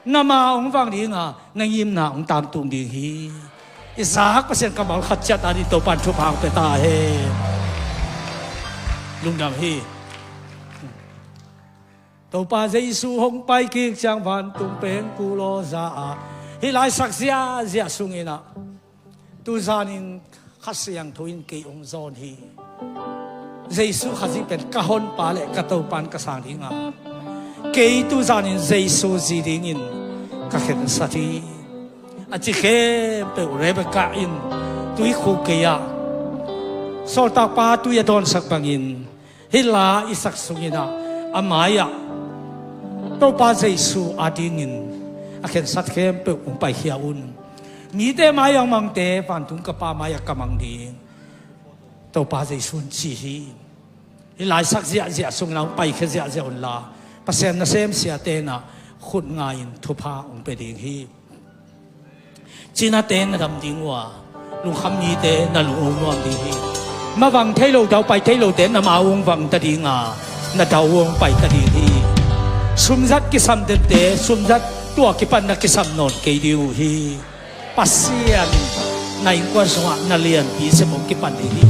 Na ma hong vang ding a, na ngimna hong tangtung ding hi. I zak Pasian kammal khat ciat a ding Topa'n thupha hong pia ta hen. Lungdam hi. Topa Jesu hong pai kik ciang vantung pengkul aw za a, hih laisak ziahziah sungin ah, tu zanin Kha Siangtho in kei hong zawn hi. Jesu Khazih pen ka Honpa le ka Topa'n ka sang ding a, kei tu zanin Jesu zi dingin ka khensat hi. A ci khempeuh Rebekah in tuikhuk gei ah, sawltakpa tui a dawnsak bangin, hih la i sak sungin ah, a mai-ah Topa Jesu a dingin a khensat khempeuh hong paikhia un. Mite mai-ah hong mangte, vantung ka Pa mai-ah ka mang ding, Topa Jesu in ci hi. Hih laisak ziahziah sungin ah hong paikhia ziahziah unla, Pasian nasem siate in ah khut nga-in thupha hong pia ding hi. Cinate na dam ding uh a, lungkham mite na lung hong nuam ding hi. Mavang thei lo, daupai thei lote na ma uh hong vang ta ding a, na dau uh hong pai ta ding hi. Sumzat kisam dente, sumzat tua kipan na kisam nawn kei ding uh hi. Pasian in na innkuan sungah na lianpi sep hong kipan ding hi.